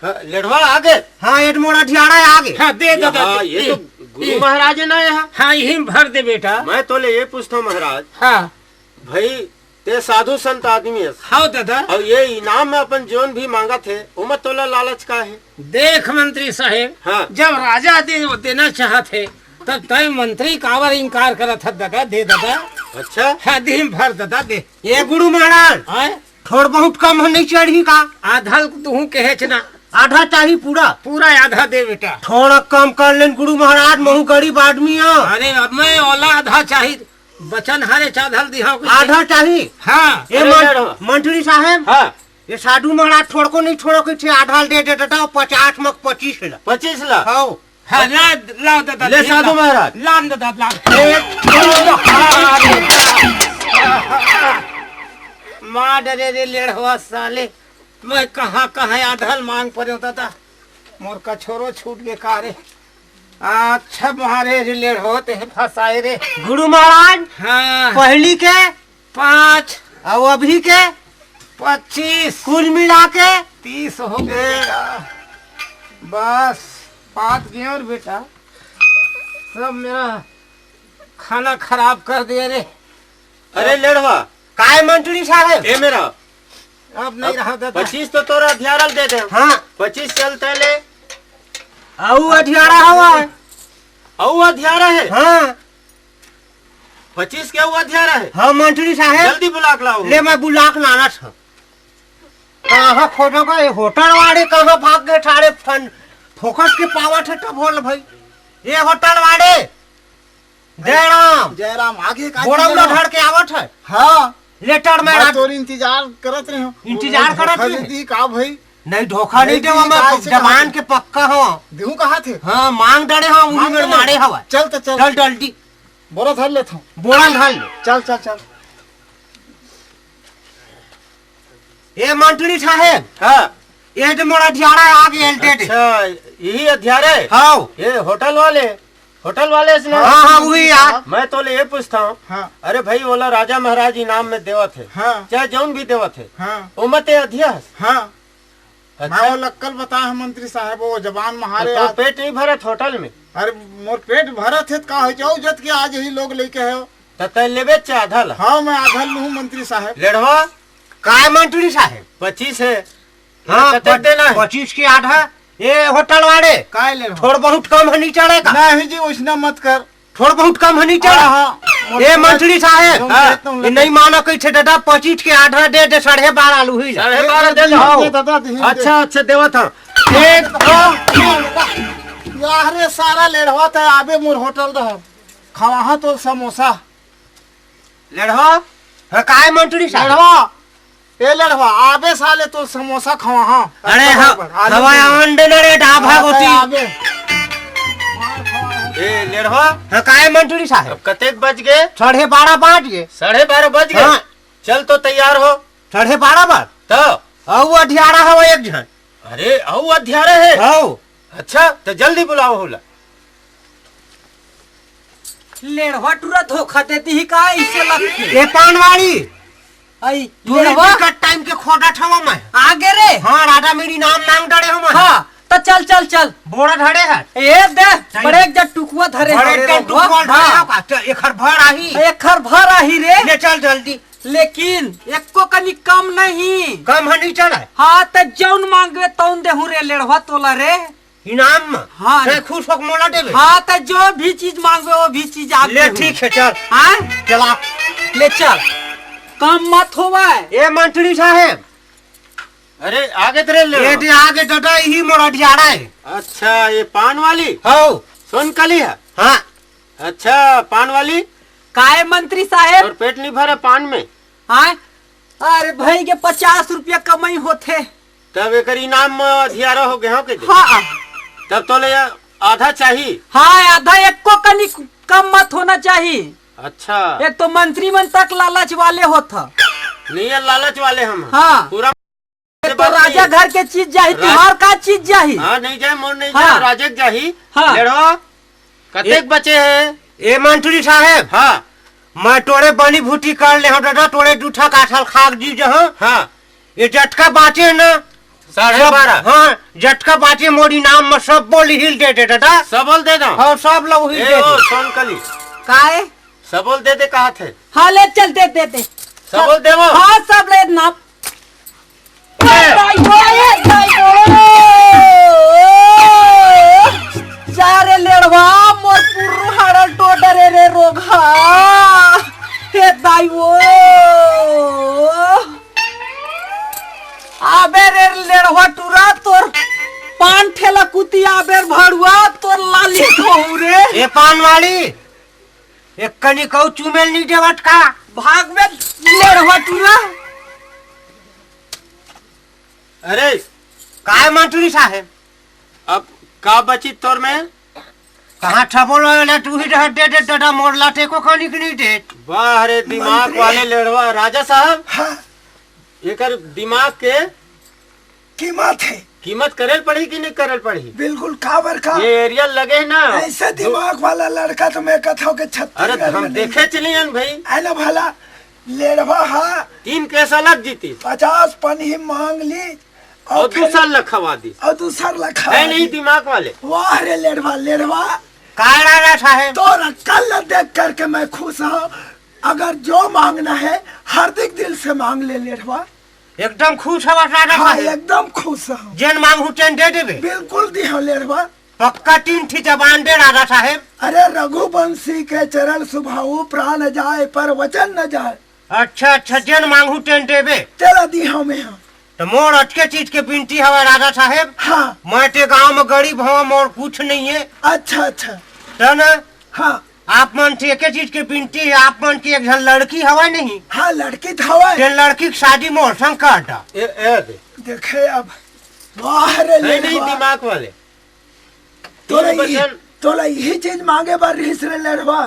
हाँ, लेढ़वा आगे। हाँ, एट मोर अधियारा आगे। हाँ, दे, दे, दे, हाँ, दे, ये दे, तो गुरु दे। महाराज हे ना यहाँ। हाँ, यहीं भर दे बेटा। मैं तोले ये पूछत हंव महाराज। हाँ। भाई, ते साधु संत आदमी हस। हव दादा। अउ ये इनाम में अपन जोन भी मांगत हे, ओमा तोला लालच का हे? देख मंत्री साहेब, हाँ। जब राजा दे, देना चाहत हे, तब तैं मंत्री काबर इनकार करत हस दादा? दे दादा। अच्छा। हाँ, दिही भर दादा, दे। ए गुरु महाराज, आय? थोड़ बहुत कम ह नहीं चढ़ही का? आधा ल तुहूँ कहेच ना। आधा चाही पूरा? पूरा आधा दे बेटा। थोड़ा कम कर लेन गुरु महाराज, महूँ गरीब आदमी हंव। अरे अब मैं ओला आधा चाही, बचन हरे चाधल दिहा कुछ। आधा चाही? हाँ। ए अरे मन-, यार। मंत्री साहेब, हाँ। ये साधु महाराज थोड़को नहीं छोड़ो कि छे आधा दे दे देता, पचास मक पच्चीस ला। पच्चीस ला? हाँ। हाँ, ला, ला दादा, ले ला। साधु महाराज। ला दादा, ला। ए, मार डरे रे लेढ़वा साले, मैं कहाँ कहाँ आधा ल मांग परे दादा, मोर कछोरो छूट गे का रे। अच्छा मारे रे लेढ़ो, ते फंसाए रे। गुरु महाराज, हाँ। पहली के पाँच। अउ अभी के? पच्चीस। कुल मिला के? तीस हो गए। बस, पात गए और बेटा, सब मेरा खाना खराब कर दिया रे। अरे लेढ़वा, काय मंत्री साहब? ए मेरा, अब नहीं रहा दादा। पच्चीस तो तोरा अधियारा ल दे दे। हाँ। पच्चीस चलता ले। अउ अधियारा हवा। अउ अधियारा हे? हाँ। पच्चीस के अउ अधियारा हे? हाँ, मंत्री साहेब। जल्दी बुला के लाओ। ले, मैं बुला के लानत हँव। कहाँ खोजो का, ये होटल वाले कहाँ भाग गए? सारे फन-, फोकस के पावत हे तब होल भाई। ये होटल वाले, जयराम। जयराम, आगे का बोरा उरा जयराम? धर के आवत हे। हाँ। लेटर में मैं रात तोर इंतजार करत रहे हूँ। इंतजार करत धोखा रहे? दे दी का भाई? नहीं, धोखा नहीं नहीं देवा, दी, मैं काहे से जबान कहा के पक्का हूँ। देहूँ कहा थे? हाँ, मांग डरे हूँ, उही मांग में डरे? मारे हवा। चल तो चल। चल, जल्दी। बोरा धर लेत हूँ। बोरा धर ले। चल, चल, चल। ए मंत्री साहेब। हाँ। ये तो मोर अधियारा आ गए, एल टेड। अच्छा, यही अधियारा हे? हाँ। ये होटल वाले, होटल वाले से ना? हाँ, हाँ, वही यार। मैं तोले ये पूछत हूँ। हाँ। अरे भाई, ओला राजा महाराज इनाम में देवत हे। हाँ। चाहे जौन भी देवत हे। हाँ। ओमा ते अधिया हस? हाँ। अच्छा। मैं वो लक्कल बता हूँ मंत्री साहेब, वो जबान तो महारे तोर आज पेट नहीं भरत होटल में? अरे, मोर पेट भरत हे त का हो जाऊ, जत के आज ही लोग लेके आयो। त तै लेबे च आधा ला। हाँ, मैं आधा लूँ मंत्री साहेब। लेढ़वा? काय मंत्री साहेब? पच्चीस हे। हाँ, कतेक पच-, देना हे? पच्चीस के आधा। ए होटल वाले, काय लेढ़वा? थोड़ बहुत कम ह नहीं चढ़े का? नहीं जी, वैसना मत कर। थोड़ बहुत कम ह नहीं चढ़े? हाँ, हाँ। ए मंत्री साहेब, हाँ। ये नहीं माना कइसे दादा, पच्चीस के आधा दे दे, साढ़े बारह लूही ला। साढ़े बारह दे दो। दे, दादा, दे, दे। अच्छा, अच्छा, देवत हूँ। एक, दो, तीन। यार रे, सारा लेढ़वा त आबे मोर होटल रह। खवाहा तो समोसा। लेढ़वा? हाँ, काय मंत्री साहेब? लेढ़वा। ए लेढ़वा, आबे साले तो समोसा खवाहा। अरे, बड़, हाँ, बड़, आलू खवा बड़। आवन दे ना रे, डाब हा हाँ, गोटी। आबे। ए लेढ़वा। हाँ, काय मंत्री साहेब? अब कतेक बज गए? साढ़े बारह बज गए। साढ़े बारह बज गए? हाँ। चल तो तैयार हो। साढ़े बारह बज? तो? अउ अधियारा हवा एक झन। अरे, अउ अधियारा हे? हाँ। अच्छा, त जल्दी बुलाओ होला। लेढ़वा टूरा धोखा देती ही का, इसे लगती? ए पान वाली, आई, तू लेढ़वा। टिकट टाइम के खोटा ठवा मैं। आगे रे। हाँ, राजा मेरी नाम मांग डरे हो मैं। हाँ, त चल, चल, चल। बोरा धरे हे। ए दे, चल। बड़े एक जन टुकुआ धरे बड़े हे रे एक जन बबुआ। टुकुआ धरे हाँ। हो का? चल, एखर भर आही। एखर भर आही रे। ले चल जल्दी। लेकिन एको कनी कम नहीं। कम ह नहीं चढ़े। हाँ, त जौन मांगबे तौन देहूँ रे लेढ़वा तोला रे। इनाम में? हाँ। तै खुश होके मोला देबे? हाँ, त जो भी चीज मांगबे वो भी चीज आप ले देहूँ। ठीक हे, चल। हाँ? चला। ले चल। कम मत होवे। ए मंत्री साहेब। अरे, आगे तेरे ले। ए दे आगे दादा, यही मोर अधियारा हे। अच्छा, ये पान वाली? हाँ। सोनकली हे? हाँ। अच्छा, पान वाली? काय मंत्री साहेब? तोर पेट नहीं भरे पान में? हाँ? अरे भाई के पचास रुपया कमाई होथे। तब एकर इनाम में अधियारा हो गए हो के दे? हाँ। तब तोले आधा चाही। हाँ, आधा एको कनी कम मत होना चाही। अच्छा। एक तो मंत्री मन तक लालच वाले होथा। नहीं है, लालच वाले हम। हाँ। पूरा ये तो राजा घर के चीज जाही, राज- तुहार का चीज जाही? हाँ, नहीं जाए, मोर नहीं हाँ। जाए, राजे के जाही। हाँ। लेढ़वा, कतेक ए- बचे हे? ए मंत्री साहेब। हाँ। मैं तोरे बनी भूटी कर ले हूँ दादा, तोरे दू ठा काठल खाक जी जहाँ। हाँ। ये जतका बाचे ना, साढ़े सब, बारह। हाँ, जतका बाचे मोर इनाम में सब बोल हिल दे दे दादा। सब बोल दे दो। हाँ, सब लोग हिल ए, दे ओ, दे। सोनकली। काय? सबोल दे दे कहा थे। हाँ, ले चल, दे, दे, दे। सबोल देवो। हाँ, सब ले ना। ए! दाई हो, ए, दाई हो। जा रे लेड़वा, मोर पुर्रू हाड़ल टोडरे रे रोगहा। हे दाई वो। आबे रे लेड़वा टूरा, तोर पान ठेला कुती आबे भड़ुआ, तोर लाली धोऊ रे। ए पान वाली, एक कनी कऊ चुमेल नहीं देवत का? भाग बे लेड़वा टूरा। अरे, काय मंत्री साहेब? अब का बची तोर में? कहाँ ठबोल वाला तू ही डहर दे दे दादा, मोर लाते को खानी की नहीं दे। वाह रे, दिमाग मंत्री। वाले लेड़वा, राजा साहब। हाँ। एकर दिमाग के कीमत है। कीमत करल पड़ी कि नहीं करल पड़ी? बिल्कुल, काबर का? ये एरिया लगे है ना। ऐसे दो दिमाग वाला लड़का तो मैं कथाओं के अरे, छत्तीसगढ़ हम में नहीं देखे है। चलिए न भाई। है ना भला, लेड़वा हा। तीन केस अलग जीती। पचास पन ही मांग ली। और और फिर दूसर लखवा दी। और दूसर लखवा है नहीं दी। दिमाग वाले। वाह रे लेड़वा, लेड़वा। काय राजा साहेब? तोर अक्कल ल देख करके मैं खुश हूँ। अगर जो मांगना है, हार्दिक दिल से मांग ले लेड़वा। एकदम खुश हवा राजा हाँ, साहेब। एकदम खुश हूँ। जेन मांगहू तेन दे देबे। बिल्कुल दी हो लेड़वा। पक्का तीन ठी जबान दे राजा साहेब। अरे रघुवंशी के चरण सुभाऊ, प्राण जाए पर वचन न जाए। अच्छा अच्छा, जेन मांगहू तेन देबे। तेला दिहा में हाँ। त मोर अतके चीज के बिनती हवय राजा साहेब। हाँ। मैं ते गांव में गरीब हवं, मोर कुछ नहीं है। अच्छा अच्छा। त न हाँ। आप मन से एके चीज के बिनती है, आप मन के एक झन लड़की हवय नहीं? हाँ, लड़की त हवय। तेन लड़की के शादी मोर संग कर दा। ए, ए दे। देखे अब, वाह रे नहीं, नहीं, लेड़वा। दिमाग वाले। तोला तीन इही, percent। तोला इही चीज मांगे बर रिहिस रे लेड़वा।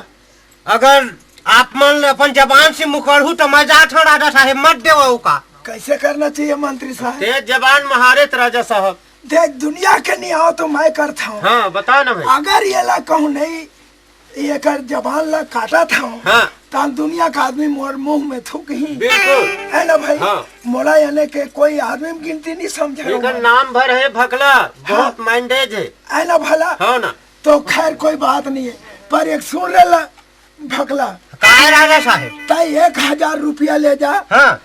अगर आप मन अपन जबान से मुकरहू त मैं जात हंव राजा साहेब, मत देवव का। कैसे करना चाहिए मंत्री साहब? ते जबान महारे त राजा साहब। देख, दुनिया के नियाव तो मैं करत हंव। हाँ, बता ना भाई। अगर येला कहूँ नहीं, एकर जबान ला काटत हंव, हाँ। तहां दुनिया का आदमी मोर मुंह में थूकही। बिल्कुल। है ना भाई? हाँ। मोला याने के कोई आदमी में गिनती नहीं समझे एकर हो। नाम भर है भकला, हाँ। बहुत mindage है। है ना भला? हाँ ना। तो खैर कोई बात नहीं है, पर एक सुन रे ला भकला। काय राजा साहेब? तै एक हजार रुपया ले जा। हाँ।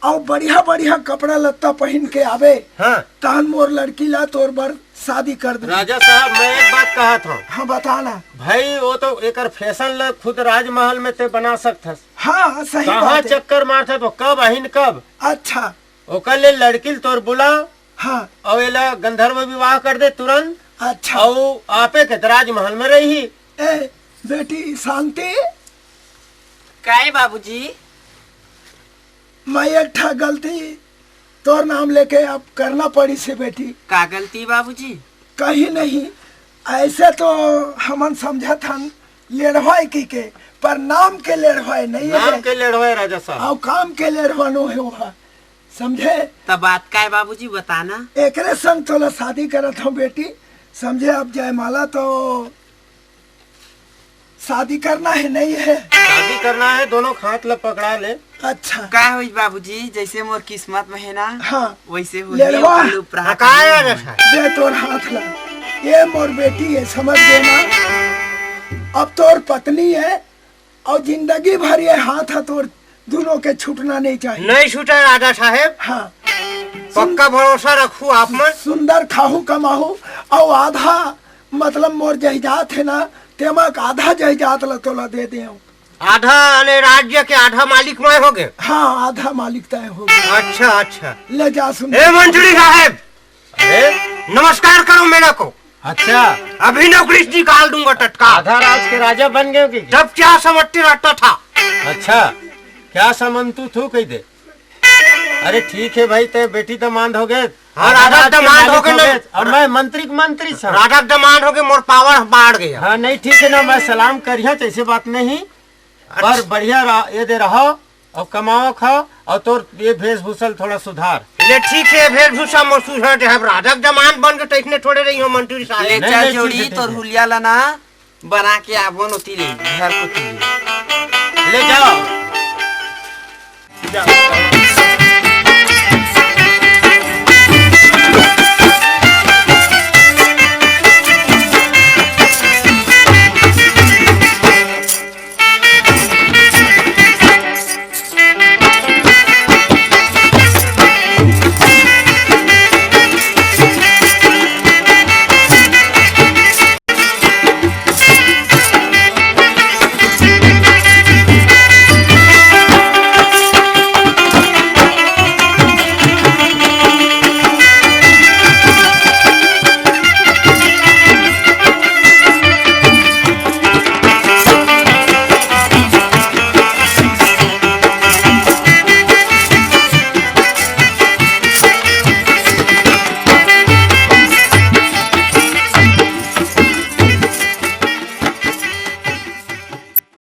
अउ बढ़िया बढ़िया कपड़ा लत्ता पहिन के आबे, हाँ। तहन मोर लड़की ला तोर बर शादी कर दे। राजा साहब, मैं एक बात कहत हंव। हाँ, बता ना। भाई, वो तो एकर fashion ला खुद राजमहल में ते बना सकथस। हाँ, सही कहाँ बात है। चक्कर मारथस, वो कब आही न कब? अच्छा। ओकर ले लड़की ल तोर बुला, हाँ। अउ एला गंधर्व विवाह कर दे तुरंत। अच्छा। अउ आपे के त राजमहल में रही। ए, बेटी शांति। काय बाबूजी? मैं एक ठा गलती तोर नाम लेके अब करना पड़ी से बेटी। का गलती बाबूजी? कहीं नहीं, ऐसे तो हमन समझत हन लेड़वाए की के, पर नाम के लेड़वाए नहीं नाम है। के लेड़वाए राजा साहब। अउ काम के लेड़वानो है वह, समझे? त बात काय बाबूजी, बताना। एकरे संग तोला शादी करत हूँ बेटी, समझे? अब जयमाला तो शादी करना है, नहीं है? शादी करना है, दोनों हाथ ला पकड़ा ले। अच्छा। का होइस बाबूजी, जैसे मोर किस्मत में है ना, हाँ। वैसे हो लेड़वा। दे तोर हाथ ला। ये मोर बेटी है, समझ गए ना? अब तोर पत्नी है और जिंदगी भर ये हाथ है तोर, दोनों के छूटना नहीं चाहिए। नहीं छूटा राजा साहेब। हाँ। पक्का भरोसा रखू आप मन। सुंदर खाहू कमाहू और आधा मतलब मोर जायदाद है ना, तेमा के आधा जायदाद ला तोला दे दे। आधा अने राज्य के आधा मालिक मैं हो गए। हाँ, आधा मालिक तय हो गए। अच्छा अच्छा। ले जा सुन। ए मंत्री साहेब, अरे? नमस्कार करो मेरे को। अच्छा। अभी नौकरी से निकाल दूंगा टटका। आधा राज के राजा बन गए कि? तब क्या समझते रहता था? अच्छा, क्या समझ तू थू कह दे। अरे ठीक है भाई, ते बेटी दमांद हो गए। हाँ, राजा दमांद हो गए ना। और मैं मंत्री के मंत्री सब। राजा दमांद हो गए, मोर पावर बाढ़ गया। हाँ, नहीं ठीक है ना, मैं सलाम करिया, ऐसे बात नहीं। अच्छा। पर बढ़िया रहा, ये दे रहा, और कमाओ खाओ, और तोर ये वेशभूषा ल थोड़ा सुधार। ले ठीक है, वेशभूषा मोर सुधार दे, अब राजा दमांद बन के तैसने थोड़े रही हो मंत्री साहब। ले नहीं, चल नहीं, जोड़ी ठीक है, तोर ठीक है। हुलिया ला ना, बना के आबो नोती ले, घर कोती ले। ले जाओ।